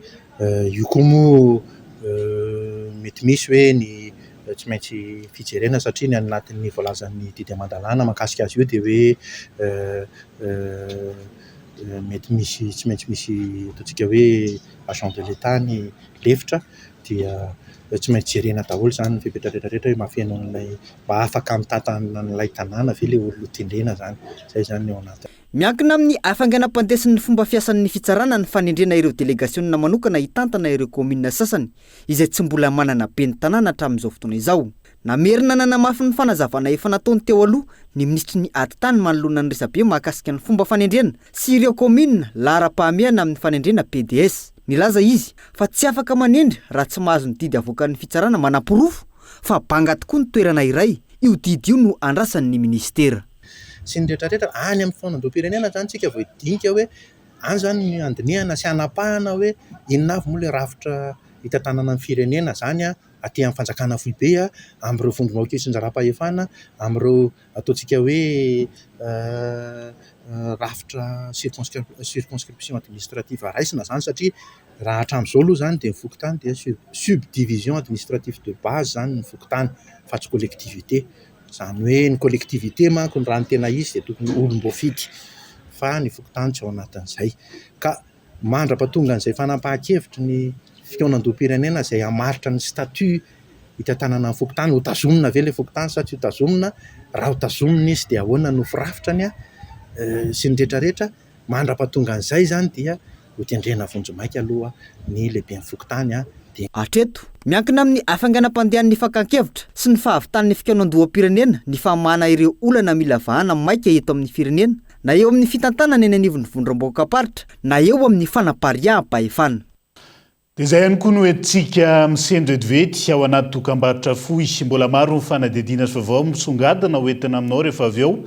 io koa moa mety misy hoe ny tsy maintsy fijerena satria ny any anatin'ny voalazan'ny didy aman-dalàna mahakasika azy io dia hoe mety misy tsy maintsy misy ataontsika hoe agent de l'Etat ny lefitra dia tsy maintsy jerena daholo izany ny fepetra rehetra rehetra hoe mahafeno an'ilay mba afaka mitantana an'ilay tanàna ve ilay olona hotendrena izany, izay izany ny ao anatiny. Miankina amin'ny hafainganam-pandeha sy ny fomba fiasan'ny fitsarana ny fanendrena ireo delegasionina manokana hitantana ireo kaominina sasany izay tsy mbola manana ben'ny tanàna hatramin'izao fotoana izao. Namerina nanamafy ny fanazavana efa nataony teo aloha ny minisitry ny ady tany manoloana ny resabe mahakasika ny fomba fanendrena sy ireo kaominina laharam-pahamehana amin'ny fanendrena pds. Nilaza izy fa tsy afaka manendry raha tsy mahazo ny didy avoakan'ny fitsarana manaporofo fa banga tokoa ny toerana iray. Io didy io no andrasan'ny minisitera. Sy ny rehetrarehetra, any amin'ny fikaonandoham-pirenena izany isika vao hidinika hoe any izany no handinihana sy hanapahana hoe inona avy moa ilay rafitra hitantanana ny firenena izany an. aty amin'ny fanjakana foibe, amin'ireo vondrom-bahoaka itsinjaram-pahefana, amin'ireo ataontsika hoe rafitra circonscription administrative raisina izany satria raha hatramin'izao aloha izany dia ny fokontany dia subdivision administrative de base izany ny fokontany fa tsy collectivité, izany hoe ny collectivité manko raha ny tena izy dia tokony olom-boafidy fa ny fokontany tsy ao anatin'izay ka Mandra-pahatongan'izay fanapahan-kevitry ny fikaonandoham-pirenena izay hamaritra ny statut hitantanana ny fokontany, ho tazomina ve ilay fokontany sa tsy ho tazomina, raha ho tazomina izy dia ahoana no firafitrany sy ny rehetra rehetra, mandra-pahatongan'izay izany dia hotendrena vonjimaika aloha ny lehiben'ny fokontany dia. Hatreto, miankina amin'ny hafainganam-pandehan'ny fakan-kevitra sy ny fahavitan'ny fikaonandoham-pirenena ny famahana ireo olana mila vahana maika eto amin'ny firenena na eo amin'ny fitantanana eny anivon'ny vondrom-bahoakam-paritra na eo amin'ny fanapariaham-pahefana. Dia izay ihany koa no entintsika misento vetivety ao anaty dokambarotra fohy. Mbola maro ny fanadihadiana sy vaovao misongadina ho entina aminao rehefa avy eo.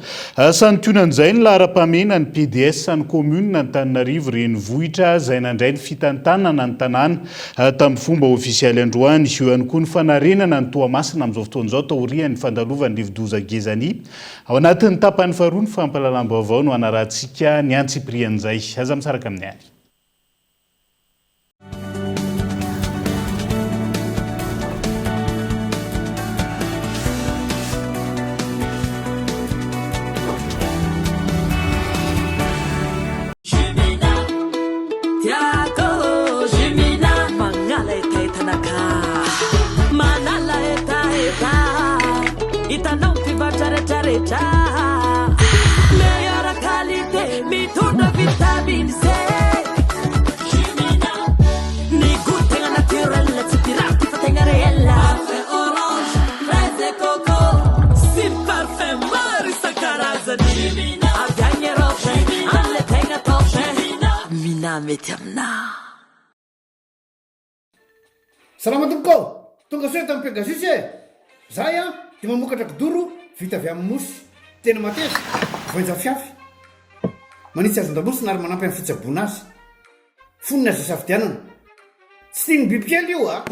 Santionan'izay ny laharam-pahamehana ny pds ny kaominina Antananarivo renivohitra izay nandray ny fitantanana ny tanàna tamin'ny fomba ofisialy androany. Eo ihany koa ny fanarenana an'i Toamasina amin'izao fotoana izao taorian'ny fandalovan'ny rivodoza Gezani. Ao anatin'ny tapany faharoa ny fampahalalam-baovao no hanarahantsika ny antsipirian'izay. Aza misaraka amin'ny any. Tiako Jumina Magnala hetahetanakà Manala hetaheta Hitanao mpivarotra retraretra Meilleure qualité Mitondra vitamine C Jumina Ny goût tegna naturel Tsy pirate fa tegna réel Parfum orange, fraise et coco Sy parfum maro isan-karazany Jumina Avy agny Europe Jumina Amle tegna top Jumina Mina mety aminà. Salama tompoko ô! Tonga soa eto amin'ny Pegasus e! Zahay an dia mamokatra kidoro vita avy amin'ny mousse. Tena mateza, voainja fiafy. Manitsy hazon-damosina ary manampy amin'ny fitsaboana azy. Fonony azo isafidianana. Tsy tian'ny bibikely io a!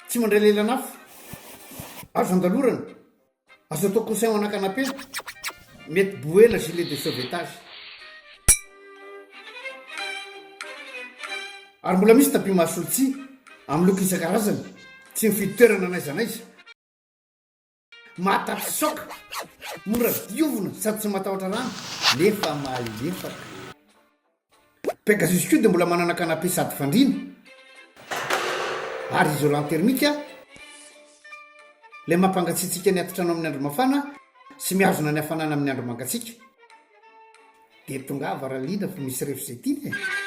Tsy mandray lelan'afo. Azo andalorana. Azo atao coussin ho ana canapé. Mety bouée na gilet de sauvetage. Ary mbola misy tapis mahasolo tsihy, amin'ny loko isan-karazany, tsy mifidy toerana n'aiza n'aiza. Mahatapy saoka, mora diovina sady tsy matahotra rano nefa malefaka. Pegasus koa dia mbola manana canapé sady fandriana ary isolant thermique ilay mampangatsiatsiaka ny atitrano amin'ny andro mafana sy mihazona ny hafanana amin'ny andro mangatsiaka. Dia tongava Ralina fa misy ref izay tiana e!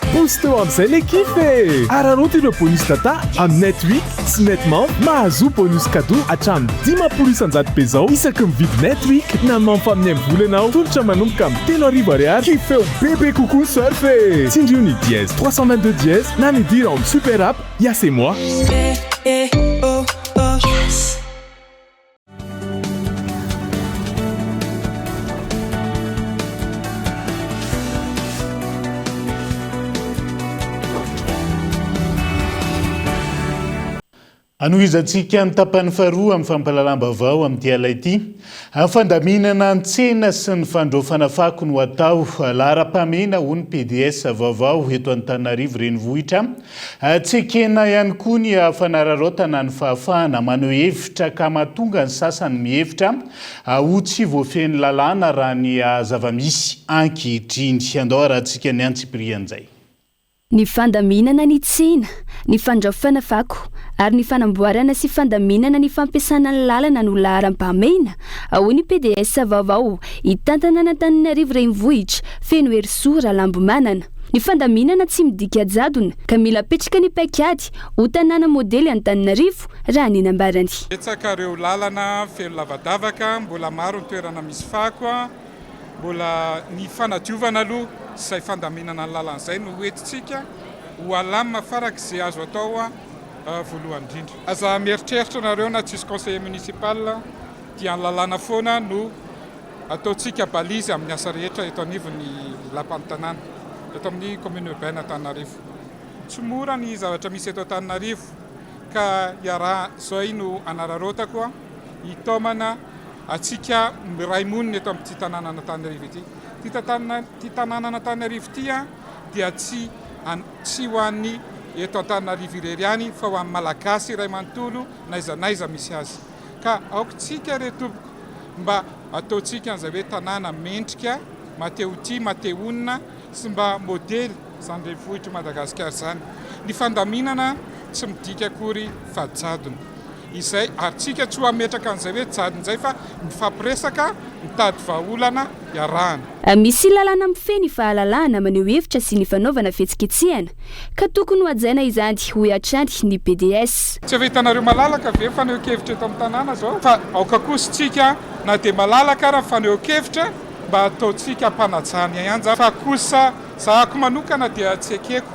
Booster amin'izay le kif e! Araraoty ireo bonus data amin'ny Net Week sy Net Month, mahazoa bonus cadeau hatramin'ny 50% be zao isaky mividy Net Week na Month amin'ny MVola ianao. Tolotra manomboka amin'ny 3000 ariary, kifeo bebe kokoa ny surf e! Tsindrio ny dièse 322 dièse na midira ao amin'ny super app Yas et moi. Anohizantsika ny tapany faharoa amin'ny fampahalalam-baovao amin'ity alina ity. Fandaminana ny tsena sy ny fandraofana fako no atao. Laharam-pahamehana hoy ny PDS vaovao eto Antananarivo Renivohitra. Tsy ekena ihany koa ny fanararaotana ny fahafahana maneho hevitra ka mahatonga ny sasany mihevitra ho tsy voafehin'ny lalàna raha ny zava-misy ankehitriny. Andao harahantsika ny antsipirian'izay. Ny fandaminana ny tsena, ny fandraofana fako ary ny fanamboarana sy fandaminana ny fampiasana ny lalana no laharam-pahamehina, hoy ny PDS vaovao hitantana an'Antananarivo Renivohitra, Fenoherisoa Ralambomanana. Ny fandaminana tsy midika jadona ka mila apetraka ny paikady ho tanàna modely Antananarivo, raha ny nambarany. Betsaka ireo lalana feno lavadavaka, mbola maro ny toerana misy fako, mbola ny fanadiovana aloha sy izay fandaminana ny lalana izay no hoentintsika ho alamina farak'izay azo atao voalohany indrindra. Aza mieritreritra nareo na tsisy conseiller municipal dia ny lalàna foana no Ataontsika balise amin'ny asa rehetra eto anivon'ny lapan'ny tanàna, eto amin'ny commune urbaine Antananarivo. Tsy mora ny zavatra misy eto Antananarivo ka iaraha izay no anararaotako hitaomana antsika miray monina eto amin'ity tanànan'Antananarivo ity. Ity tanànan'Antananarivo ity dia tsy tsy ho an'ny eto Antananarivo irery ihany fa ho an'ny Malagasy iray manontolo n'aiza n'aiza misy azy. Ka aoka tsika re tompoko mba ataontsika an'izay hoe tanàna mendrika, maha-te-ho tia, maha-te-honina sy mba modely izany renivohitr'i Madagasikara izany. Ny fandaminana tsy midika akory fa jadona. Izay, ary tsika tsy ho hametraka an'izay hoe jadona izay fa mifampiresaka, mitady vahaolana iarahana. Misy lalàna mifehy ny fahalalahana maneho hevitra sy ny fanaovana fihetsiketsehana, ka tokony ho hajaina izany, hoy hatrany ny pds. Tsy efa hitanareo malalaka ve ny fanehoan-kevitra eto amin'ny tanàna zao? Fa aoka kosa tsika na dia malalaka ara ny fanehoan-kevitra mba ataontsika am-panajana ihany zany fa kosa zahako manokana dia tsy ekeko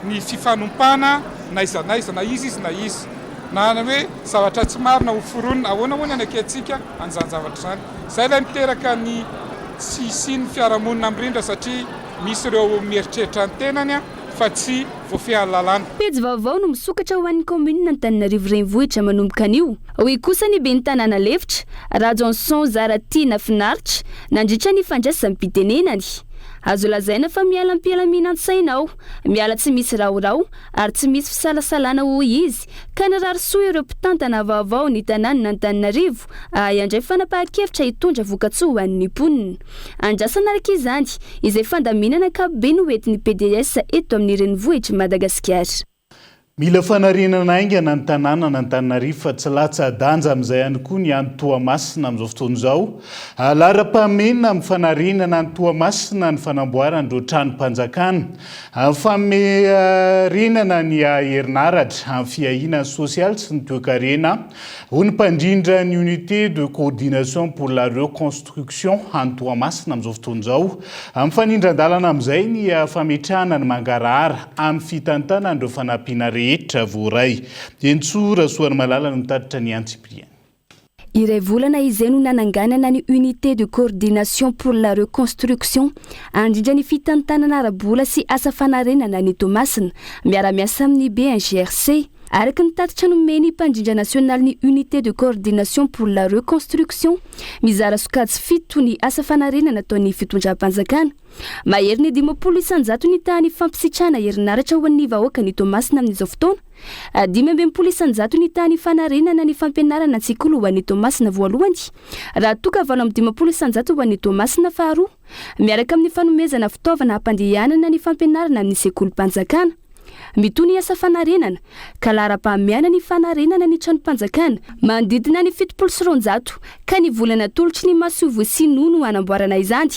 ny fifanompana n'aiza n'aiza na iza izy na iza na ny hoe zavatra tsy marina ho foronina ahoana moa ny anekentsika an'izany zavatra izany. Izay ilay miteraka ny tsy hisian'ny fiarahamonina mirindra satria misy ireo mieritreritra ny tenany fa tsy voafehin'ny lalàna. Pejy vaovao no misokatra ho an'ny kaominina Antananarivo Renivohitra manomboka anio, hoy kosa ny ben'ny tanàna lefitra, Rajohnson Zara Tiana Finaritra, nandritra ny fandraisam-pitenenany. Azo lazaina fa miala am-pilaminan-tsaina aho, miala tsy misy rahoraho ary tsy misy fisalasalana hoy izy, ka nirary soa ireo mpitantana vaovao ny tanànan'Antananarivo hahay handray fanapahan-kevitra hitondra vokatsoa ho an'ny mponina. Andrasana araka izany izay fandaminana ankapobeny ho entin'ny pds eto amin'ny renivohitr'i Madagasikara. Mila fanarenana haingana ny tanànan'Antananarivo fa tsy latsa-danja amin'izay ihany koa ny any Toamasina amin'izao fotoana izao. Laharam-pahamehana amin'ny fanarenana an'i Toamasina ny fanamboarana ireo tranom-panjakana. Famerenana ny herinaratra amin'ny fiahiana ny sosialy sy ny toekarena, hoy ny mpandrindra ny Unité de coordination pour la reconstruction any Toamasina amin'izao fotoana izao. Mifanindran-dalana amin'izay ny fametrahana ny mangarahara amin'ny fitantanana ireo fanampiana rehetra voaray. Henintsoa Rasoarimalala no mitatitra ny antsipiriany. Iray volana izay no nananganana ny Unité de coordination pour la reconstruction, handrindra ny fitantanana ara-bola sy asa fanarenana any Toamasina, miara-miasa amin'ny BNGRC. Araka ny tatitra nomen'ny mpandrindra nasionalin'ny Unité de coordination pour la reconstruction, mizara sokajy fito ny asa fanarenana ataon'ny fitondram-panjakana. Mahery ny 50% ny tahan'ny fampisitrahana herinaratra ho an'ny vahoakan'i Toamasina amin'izao fotoana. 65% ny tahan'ny fanarenana ny fampianarana an-tsekoly ho an'i Toamasina voalohany, raha toa ka 58% ho an'i Toamasina faharoa, miaraka amin'ny fanomezana fitaovana hampandehanana ny fampianarana amin'ny sekolim-panjakana. Mitohy ny asa fanarenana, ka laharam-pahamehana ny fanarenana ny tranom-panjakana manodidina ny 270, ka ny vola natolotry ny masoivoho sinoa no hanamboarana izany.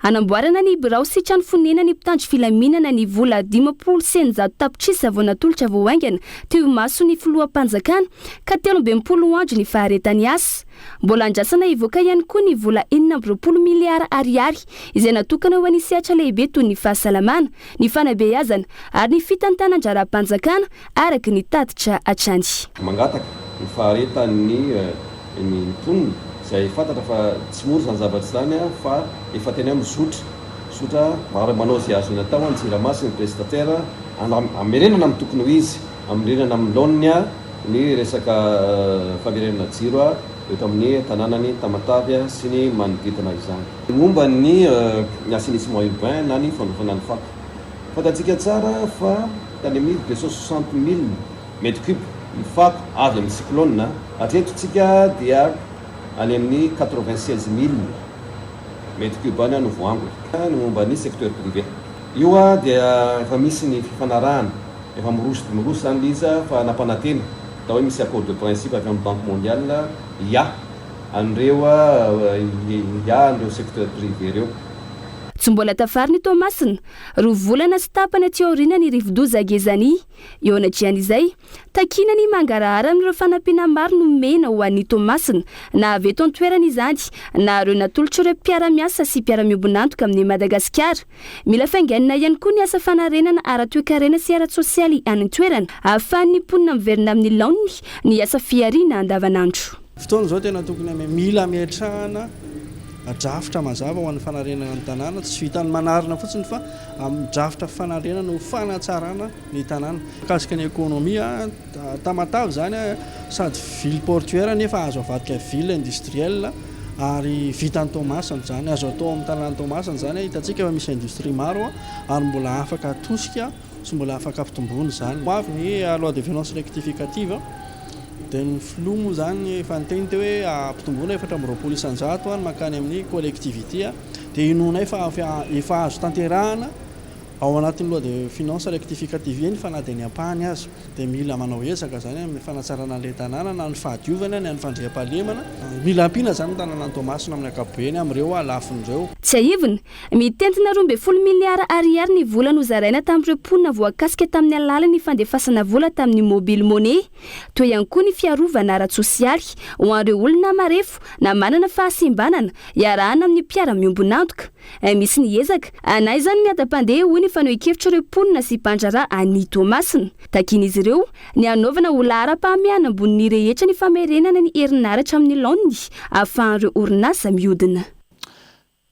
Hanamboarana ny birao sy trano fonenan'ny mpitandro filaminana ny vola 650 tapitrisa vao natolotra vao haingana teo imason'ny filoham-panjakana ka 63 andro ny faharetan'ny asa. Mbola andrasana hivoaka ihany koa ny vola 26 miliara ariary izay natokana ho an'ny sehatra lehibe toy ny fahasalamana, ny fanabeazana ary ny fitantanan-draharaham-panjakana, araka ny tatitra hatrany. Mangataka ny faharetan'ny ny mponina izay fantatra fa tsy mora izany zavatra izany fa efa tena hoe mizotra zotra ary manao izay azony atao ny Jirama sy ny prestataire hamerenana amin'ny tokony ho izy, hamerenana amin'ny laoniny ny resaka famerenana jiro eto amin'ny tanànan'i Tamatave sy ny manodidina izany. Momba ny assainissement urbain na ny fandrofana ny fako, fantatsika tsara fa tany amin'ny 260 mille mètres cubes ny fako avy amin'ny cyclone, hatreto tsika dia any amin'ny 96 000 mètres cubes any no voangona. Ny momba ny secteur privé io dia efa misy ny fifanarahana, efa miroso dia miroso izany ilay izy fa nampanantena atao hoe misy accord de principe avy amin'ny banque mondiale hiahy an'ireo hiahy an'ireo secteur privé ireo. Tsy mbola tafarina i Toamasina, roa volana sy tapany aty aoriana ny rivodoza Gezani. Eo anatrehan'izay, takiana ny mangarahara amin'ireo fanampiana maro nomena ho an'i Toamasina, na avy eto an-toerana izany, na ireo natolotr'ireo mpiara-miasa sy mpiara-miombon'antoka amin'i Madagasikara. Mila fainganina ihany koa ny asa fanarenana ara-toekarena sy ara-tsosialy any an-toerana, ahafahan'ny mponina miverina amin'ny laoniny ny asa fihariana andavanandro. Fotoana izao tena tokony ame mila ametrahana drafitra mazava ho an'ny fanarenana ny tanàna, tsy vitan'ny manarina fotsiny fa amin'ny drafitra fanarenana ho fanatsarana ny tanàna. Mikasika ny ekonomia, Tamatave izany sady ville portuaire nefa azo avadika ville industrielle ary vitan'i Toamasina izany, azo atao amin'ny tanàn'i Toamasina izany, hitantsika fa misy industrie maro ary mbola afaka atosika sy mbola afaka ampitomboina izany. Ho avy ny loi de finances rectificative. Dia ny filoha moa izany efa niteny teo hoe ampitomboina 24% ny mankany amin'ny collectivité dia inoanay fa efa azo tanterahana ao anatin'ny loi de finances rectificative iny fa na dia ny ampahany aza. Dia mila manao ezaka izany amin'ny fanatsarana an'ilay tanàna na ny fahadiovana na ny fandriampahalemana. Mila ampiana izany ny tanànan'i Toamasina amin'ny ankapobeny amin'ireo lafiny ireo. Tsiahivina, mitentina 12 miliara ariary ny vola nozaraina tamin'ireo mponina voakasika tamin'ny alalan'ny fandefasana vola tamin'ny mobile money. Teo ihany koa ny fiarovana ara-tsosialy ho an'ireo olona marefo na manana fahasembanana, iarahana amin'ny mpiara-miombon'antoka. Misy ny ezaka, na izany miadam-pandeha, hoy ny fanehoan-kevitr'ireo mponina sy mpandraharaha any Toamasina. Takian'izy ireo ny hanaovana ho laharam-pahamehana ambonin'ny rehetra ny famerenana ny herinaratra amin'ny laoniny ahafahan'ireo orinasa mihodina.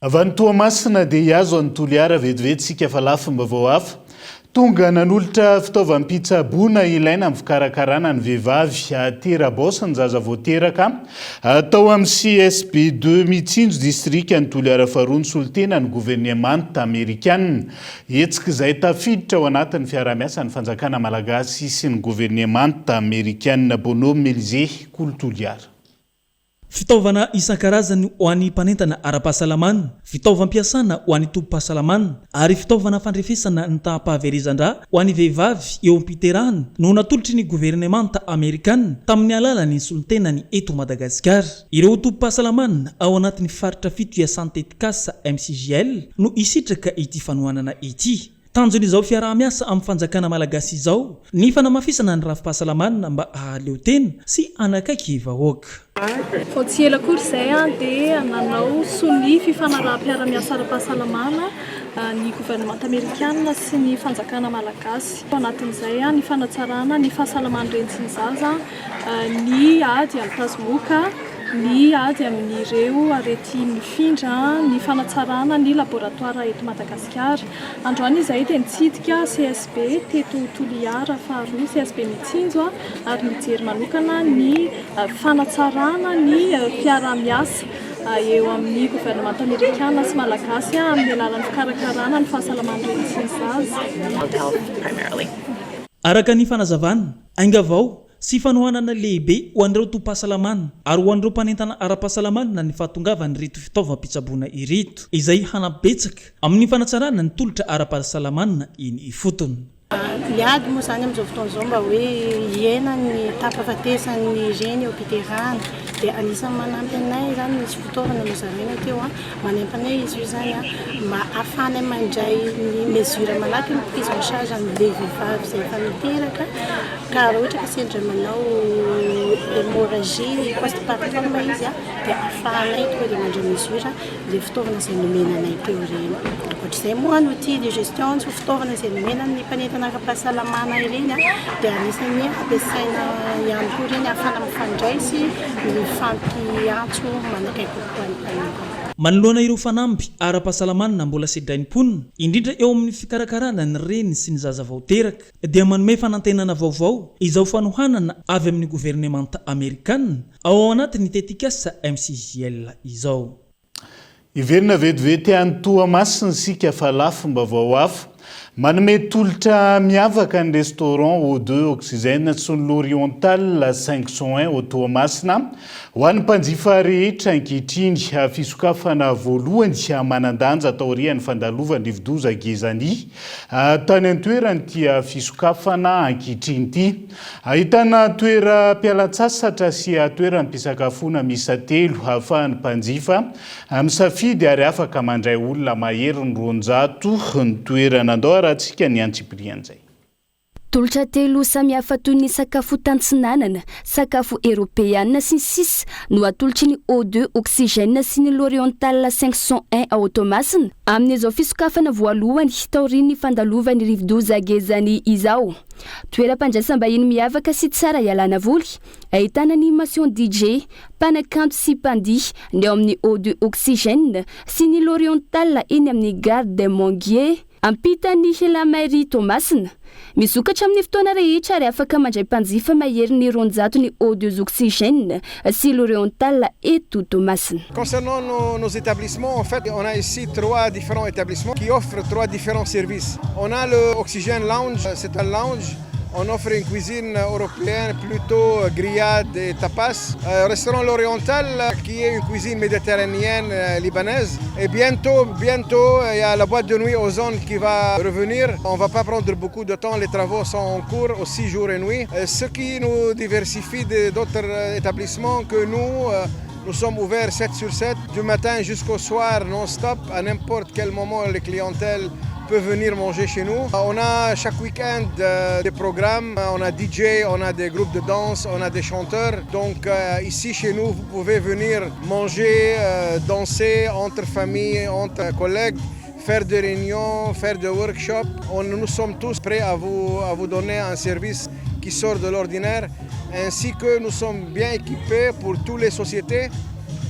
Avy any Toamasina dia hihazo an'i Toliara vetivety isika fa lafim-baovao hafa. Tonga nanolotra fitaovam-pitsaboana ilaina amin'ny fikarakarana ny vehivavy tera-bao sy ny zaza vao teraka tao amin'ny CSB ii Mitsinjo, distrikan'i Toliara faharoa ny solontenan'ny governemanta amerikanina. Hetsika izay tafiditra ao anatin'ny fiaraha-miasan'ny fanjakana malagasy sy ny governemanta amerikanina. Bonhomme Elysée, Kolo Toliara. Fitaovana isan-karazany ho an'ny mpanentana ara-pahasalamana, fitaovam-piasana ho an'ny tobim-pahasalamana ary fitaovana fandrefesana ny taham-pahaverezan-drà ho an'ny vehivavy eo am-piterahana no natolotry ny governemanta amerikana tamin'ny alalan'ny solontenany eto Madagasikara. Ireo tobim-pahasalamana ao anatin'ny faritra fito iasan'ny tetikasa MCGL no hisitraka ity fanohanana ity. Tanjon'izao fiaraha-miasa amin'ny fanjakana malagasy izao ny fanamafisana ny rafi-pahasalamana mba hahaleo tena sy hanakaiky vahoaka. Vao tsy ela akory izay dia nanao sonia fifanaraham-piarahamiasa ara-pahasalamana ny governemanta amerikana sy ny fanjakana malagasy. Ao anatin'izay ny fanatsarana ny fahasalaman'ny reny sy ny zaza, ny ady amin'ny tazomoka, ny ady amin'ireo areti-mifindra, ny fanatsarana ny laboratoara eto Madagasikara. Androany izahay dia nitsidika CSB teto Toliara faharoa, CSB Mitsinjo, ary nijery manokana ny fanatsarana ny fiaraha-miasa eo amin'ny governemanta amerikana sy malagasy amin'ny alalan'ny fikarakarana ny fahasalaman'ny reny sy ny zaza. Araka ny fanazavana, ainga vao sy fanohanana lehibe ho an'ireo tobim-pahasalamana ary ho an'ireo mpanentana ara-pahasalamana ny fahatongavan'ireto fitaovam-pitsaboana ireto, izay hanampy betsaka amin'ny fanatsarana ny tolotra ara-pahasalamana eny ifotony. Miady moa izany amin'izao fotoana izao mba hoe hihena ny taham-pahafatesan'ny reny eo am-piterahana dia anisan'ny manampy anay izany misy fitaovana nozaraina teo an, manampy anay izy io izany an mba ahafahanay mandray ny mesure malaky ny prise en charge an'ilay vehivavy izay efa niteraka ka raha ohatra ka sendra manao hémorragie post partum izy an dia ahafahanay tonga dia mandray mesure Ilay fitaovana izay nomena anay teo ireny. Ankoatr'izay moa ny outil de gestion, ny fitaovana izay nomena ny mpanentana ara-pahasalamana ireny dia anisan'ny ampiasaina ihany koa ireny ahafahana mifandray sy mifampiantso manakaiky kokoa ny mpanentana. Manoloana ireo fanamby ara-pahasalamana mbola sedrain'ny mponina, indrindra eo amin'ny fikarakarana ny reny sy ny zaza vao teraka, dia manome fanantenana vaovao izao fanohanana avy amin'ny governemanta amerikana ao anatin'ny tetikasa MCJL izao. Hiverina vetivety any Toamasina isika fa lafim-baovao hafa. Manome tolotra miavaka ny restaurant Eau de Oxygène sy ny L'Oriental 501 ao Toamasina ho an'ny mpanjifa rehetra ankehitriny. Fisokafana voalohany manan-danja taorian'ny fandalovan'ny rivodoza Gezani Tany an-toerana ity fisokafana ankehitriny ity. Ahitana toeram-pialan-tsasatra sy toeram-pisakafoana miisa telo ahafahan'ny mpanjifa misafidy ary afaka mandray olona maherin'ny 200 ny toerana. Andao arahantsika ny antsipirian'izay. Tolotra telo samihafa toy ny sakafo tantsinanana, sakafo eropeana sy ny sisa no atolotry ny Eau de Oxygène sy ny L'Oriental 501 ao Toamasina amin'izao fisokafana voalohany taorian'ny fandalovan'ny rivodoza Gezani izao. Toeram-pandraisam-bahiny miavaka sy tsara ialana voly, ahitana animation DJ, mpanakanto sy mpandihy ny ao amin'ny Eau de Oxygène sy ny L'Oriental eny amin'ny Gare des Manguiers. Ampitan'ny La Mairie Toamasina. Misokatra amin'ny fotoana rehetra ary afaka mandray mpanjifa maherin'ny 200 ny Eau de Oxygène sy L'Oriental eto Toamasina. Concernant nos, nos établissements, en fait, on a ici trois différents établissements qui offrent trois différents services. On a le Oxygène Lounge, c'est un lounge on offre une cuisine européenne plutôt grillade et tapas. Euh, restaurant L'Oriental qui est une cuisine méditerranéenne euh, libanaise. Et bientôt, bientôt, il y a la boîte de nuit Ozone qui va revenir. On va pas prendre beaucoup de temps, les travaux sont en cours aussi jour et nuit. Euh, ce qui nous diversifie d'autres établissements que nous, nous sommes ouverts 7 sur 7, du matin jusqu'au soir non-stop. À n'importe quel moment, les clientèles peuvent venir manger chez nous. On a chaque week-end des programmes, on a DJ, on a des groupes de danse, on a des chanteurs. Donc ici chez nous, vous pouvez venir manger, danser entre familles, entre collègues faire des réunions, faire des workshops. On, nous sommes tous prêts à vous, à vous donner un service qui sort de l'ordinaire, ainsi que nous sommes bien équipés pour toutes les sociétés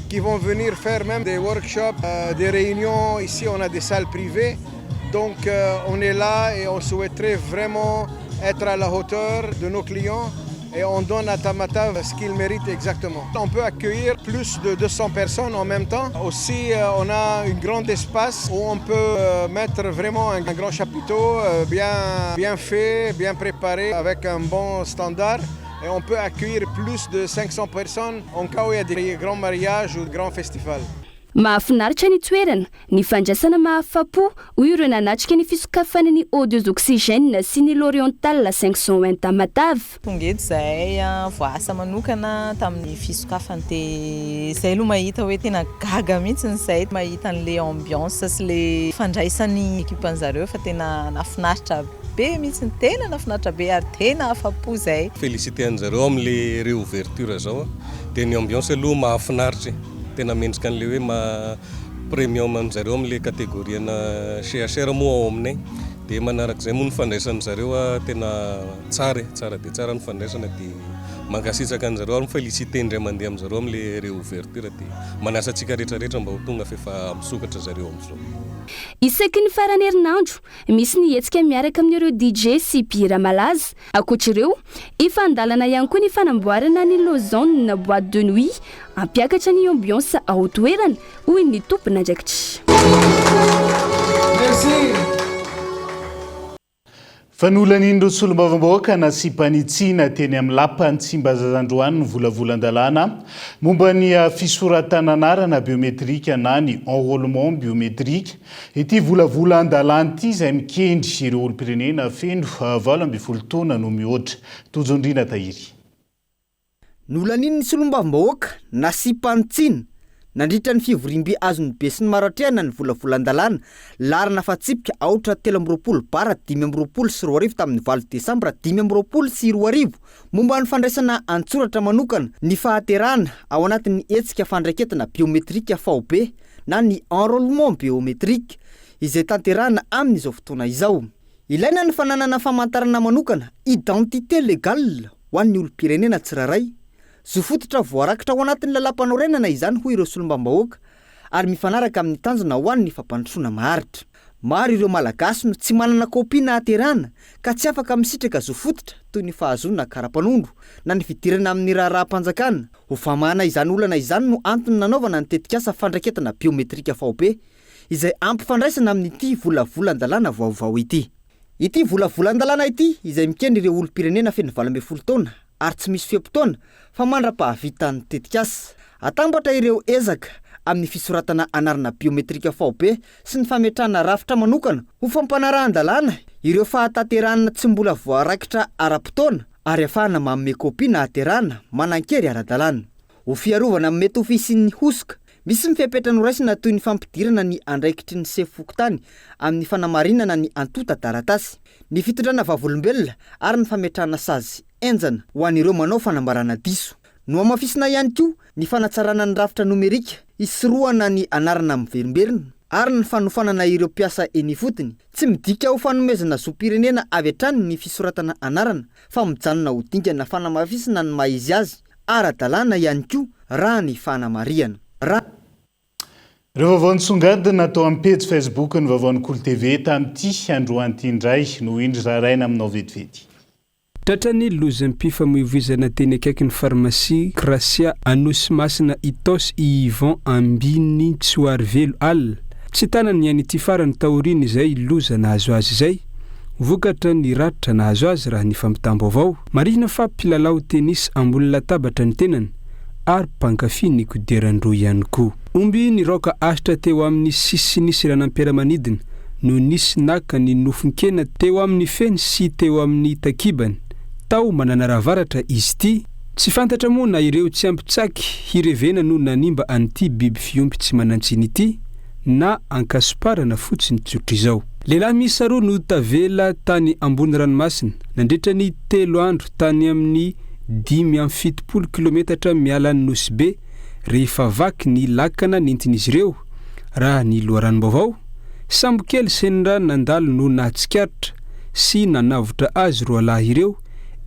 qui vont venir faire même des workshops, euh, des réunions. Ici, on a des salles privées. Donc, euh, on est là et on souhaiterait vraiment être à la hauteur de nos clients et on donne à Tamatave ce qu'il mérite exactement. On peut accueillir plus de 200 personnes en même temps. Aussi, euh, on a un grand espace où on peut euh, mettre vraiment un grand chapiteau euh, bien, bien fait, bien préparé, avec un bon standard. Et on peut accueillir plus de 500 personnes en cas où il y a des grands mariages ou de grands festivals. Mahafinaritra ny toerana, ny fandraisana mahafapo, hoy ireo nanatrika ny fisokafana ny Eau deux Oxygène sy ny L'Oriental 501 Tamatave. Tonga eto izahay voaasa manokana tamin'ny fisokafany dia izay aloha mahita hoe tena gaga mihitsy izahay mahita an'ilay ambiance sy ilay fandraisan'ny ekipan'zareo fa tena nahafinaritra be mihitsy, tena nahafinaritra be ary tena afa-po izahay. Féliciter an'zareo amin'le réouverture zao a, dia ny ambiance aloha mahafinaritra e, tena mendrika an'le hoe maha premium an'zareo amin'le catégorie ana CHR moa ao aminay, dia manarak'izay moa ny fandraisan'zareo a tena tsara e, tsara dia tsara ny fandraisana dia mankasitraka an'zareo ary mi-féliciter indray mandeha amin'zareo amin'le réouverture dia manasa antsika rehetra rehetra mba ho tonga f'efa misokatra zareo amin'izao. Isaky ny faran'ny herinandro, misy ny hetsika miaraka amin'ireo DJ sy mpihira malaza. Ankoatra ireo, efa an-dalana ihany koa ny fanamboarana ny Lozone boîte de nuit hampiakatra ny ambiance ao toerana, hoy ny tompon'andraikitra. Fa nolanian'ireo solombavambahoaka nasiam-panitsiana teny amin'ny lapan'i Tsimbazaza androany ny volavolan-dalàna momba ny fisoratana anarana biometrika na ny enrôlement biométrique. Ity volavolan-dalàna ity izay mikendry ireo olom-pirenena feno 18 taona no mihoatra. Tojo Ndrina Tahiry. Nolanian'ny solombavambahoaka nasiam-panitsiana nandritra ny fivoriambe azon'ny besinimaro atrehana ny volavolan-dalàna laharana fahatsipika aotra 23 bara 2025 tamin'ny valo desambra 2025 momba ny fandraisana an-tsoratra manokana ny fahaterahana ao anatin'ny hetsika fandraiketana biometrika faobe na ny enrôlement biométrique izay tanterahana amin'izao fotoana izao. Ilaina ny fananana famantarana manokana, identité légale, ho an'ny olom-pirenena tsirairay. Zo fototra voarakitra ao anatin'ny lalàmpanorenana izany hoy ireo solombavambahoaka ary mifanaraka amin'ny tanjona ho an'ny fampandrosoana maharitra. Maro ireo Malagasy no tsy manana kopia nahaterahana ka tsy afaka misitraka zo fototra toy ny fahazoana kara-panondro na ny fidirana amin'ny raharaham-panjakana. Ho famahana izany olana izany no antony nanaovana ny tetikasa fandraiketana biometrika faobe izay ampifandraisana amin'ity volavolan-dalàna vaovao ity. Ity volavolan-dalàna ity izay mikendry ireo olom-pirenena feno 18 taona ary tsy misy fe-potoana fa mandra-pahavitan'ny tetikasa. Atambatra ireo ezaka amin'ny fisoratana anarana biometrika faobe sy ny fametrahana rafitra manokana ho fampanarahan-dalàna ireo fahatanterahana tsy mbola voaraikitra ara-potoana ary afahana manome kopia nahaterahana manan-kery ara-dalàna. Ho fiarovana amin'ny mety ho fisian'ny hosoka, misy ny fepetra noraisina toy ny fampidirana ny andraikitry ny sefo fokontany amin'ny fanamarinana ny antontan-taratasy, ny fitondrana vavolombelona ary ny fametrahana sazy henjana ho an'ireo manao fanambarana diso. Nohamafisina ihany koa ny fanatsarana ny rafitra nomerika hisorohana ny anarana miverimberina ary ny fanofanana ireo mpiasa eny ifotony. Tsy midika ho fanomezana zom-pirenena avy hatrany ny fisoratana anarana fa mijanona ho dingana fanamafisana ny maha izy azy ara-dalàna ihany koa raha ny fanamarihana. Raha. Ireo vaovao nisongadina tao amin'ny pejy Facebook ny vaovaon'ny Kolo TV tamin'ity androany ity indray no indry raraina aminao vetivety. Tratran'ny lozam-pifamoivoizana teny akaikin'ny farmasia Gracia Anosimasina Itaosy i Yvon Ambiny Tsoarivelo alina. Tsy tanany ny ain'ity farany taorian'izay loza nahazo azy izay. Vokatra ny ratra nahazo azy raha ny fampitam-baovao. Marihina fa mpilalao tennis ambony latabatra ny tenany ary mpankafy ny kodiaran-droa ihany koa. Omby niraoka ahitra teo amin'ny sisin'ny seranam-piaramanidina no nisy naka ny nofon-kena teo amin'ny feny sy teo amin'ny takibany tao Mananara Avaratra izy ity. Tsy fantatra moa na ireo tsy ampy tsaky hirevena no nanimba an'ity biby fiompy tsy manan-tsiny ity na ankasomparana fotsiny tsotr'izao. Lehilahy miisa roa no tavela tany ambony ranomasina nandritra ny telo andro tany amin'ny 75 kilometatra miala an'i Nosy Be rehefa vaky ny lakana nentin'izy ireo, raha ny loharanom-baovao. Sambo kely sendra nandalo no nahatsikaritra sy nanavotra azy roalahy ireo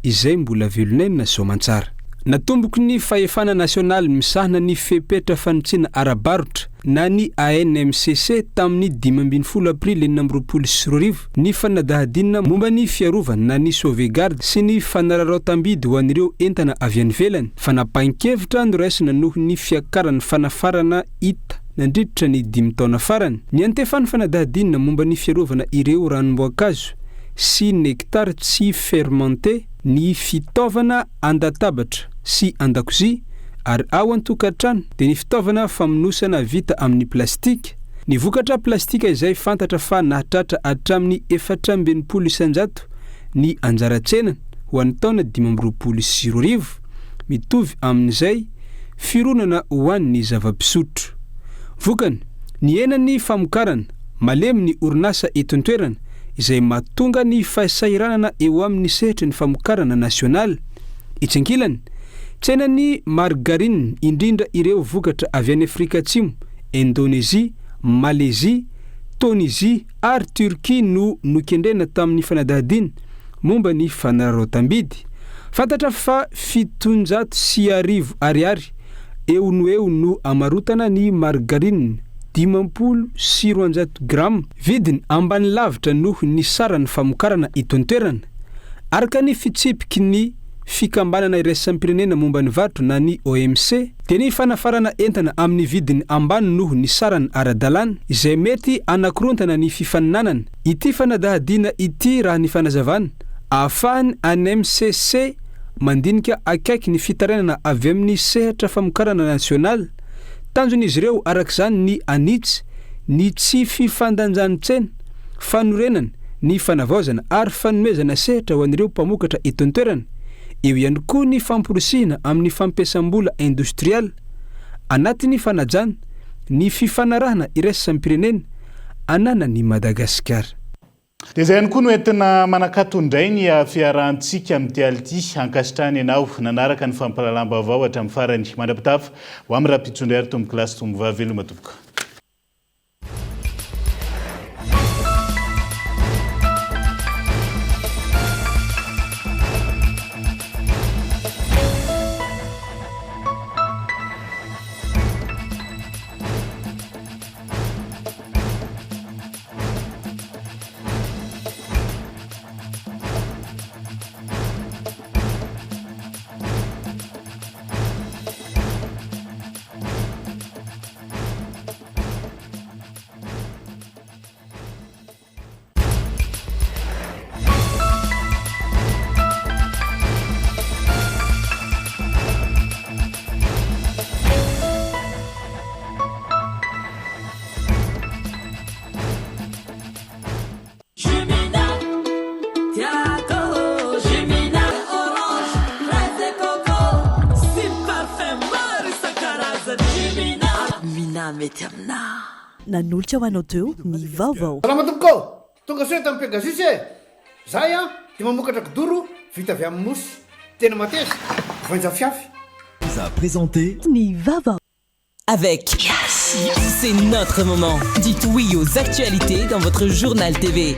izay mbola velon'aina soamantsara. Natomboky ny Fahefana Nasionaly misahana ny fepetra fanitsiana ara-barotra na ny ANMCC tamin'ny 15 aprily 2026 ny fanadahadiana momba ny fiarovana na ny sauvegarde sy ny fanararaotam-bidy ho an'ireo entana avy any ivelany, fanapahan-kevitra noraisina noho ny fiakaran'ny fanafarana hita nandritra ny dimy taona farany. Niantefan'ny fanadihadiana momba ny fiarovana ireo ranom-boankazo. sy nectar tsy fermenté, ny fitaovana an-databatra sy an-dakozia ary ao an-tokantrano dia ny fitaovana famonosana vita amin'ny plastika. Ny vokatra plastika izay fantatra fa nahatratra hatramin'ny 64% ny anjara tsenany ho an'ny taona 2025, mitovy amin'izay fironana ho an'ny zava-pisotro. Vokany, nihena ny famokarana, malemy ny orinasa eto an-toerana, izay mahatonga ny fahasahiranana eo amin'ny sehatry ny famokarana nasionaly. Etsy ankilany, tsenan'ny margarine, indrindra ireo vokatra avy any Afrika Atsimo, Indonezia, Malezia, Tonizia ary Turquie no nokendrena tamin'ny fanadihadiana momba ny fanararaotam-bidy. Fantatra fa 1700 ariary eo no eo no amarotana ny margarine 250 grama, vidiny ambany lavitra noho ny saran'ny famokarana eto an-toerana. Araka ny fitsipiky ny Fikambanana iraisam-pirenena momba ny varotra na ny OMC, dia ny fanafarana entana amin'ny vidiny ambany noho ny sarany ara-dalàna, izay mety hanakorontana ny fifaninanana. Ity fanadihadiana ity raha ny fanazavana, ahafahan'ny ANMCC mandinika akaiky ny fitarainana avy amin'ny sehatra famokarana nasionaly. Tanjon'izy ireo araka izany ny hanitsy ny tsy fifandanjan'ny tsena, fanorenana, ny fanavaozana ary fanomezana sehatra ho an'ireo mpamokatra eto an-toerana. Eo ihany koa ny famporisihina amin'ny fampiasam-bola indostrialy anatin'ny fanajana ny fifanarahana iraisam-pirenena ananan'i Madagasikara. Dia izay ihany koa no entina manakato indray ny fiarahantsika amin'ity alina ity. Ankasitrahana ianao nanaraka ny fampahalalam-baovao hatramin'ny farany. Mandra-pitafa ho amin'ny rahampitso indray ary tompokolahy sy tompovavy veloma tompoko. Nanolotra ho anao teo ny vaovao. Salama tompoko ô! Tonga soa eto amin'ny Pegasus e! Zahay an dia mamokatra kidoro vita avy amin'ny mousse. Tena mateza, voainja fiafy. Vous a présenté. Ny vaovao. Avec Yes, c'est notre moment. Dites oui aux actualités dans votre journal TV.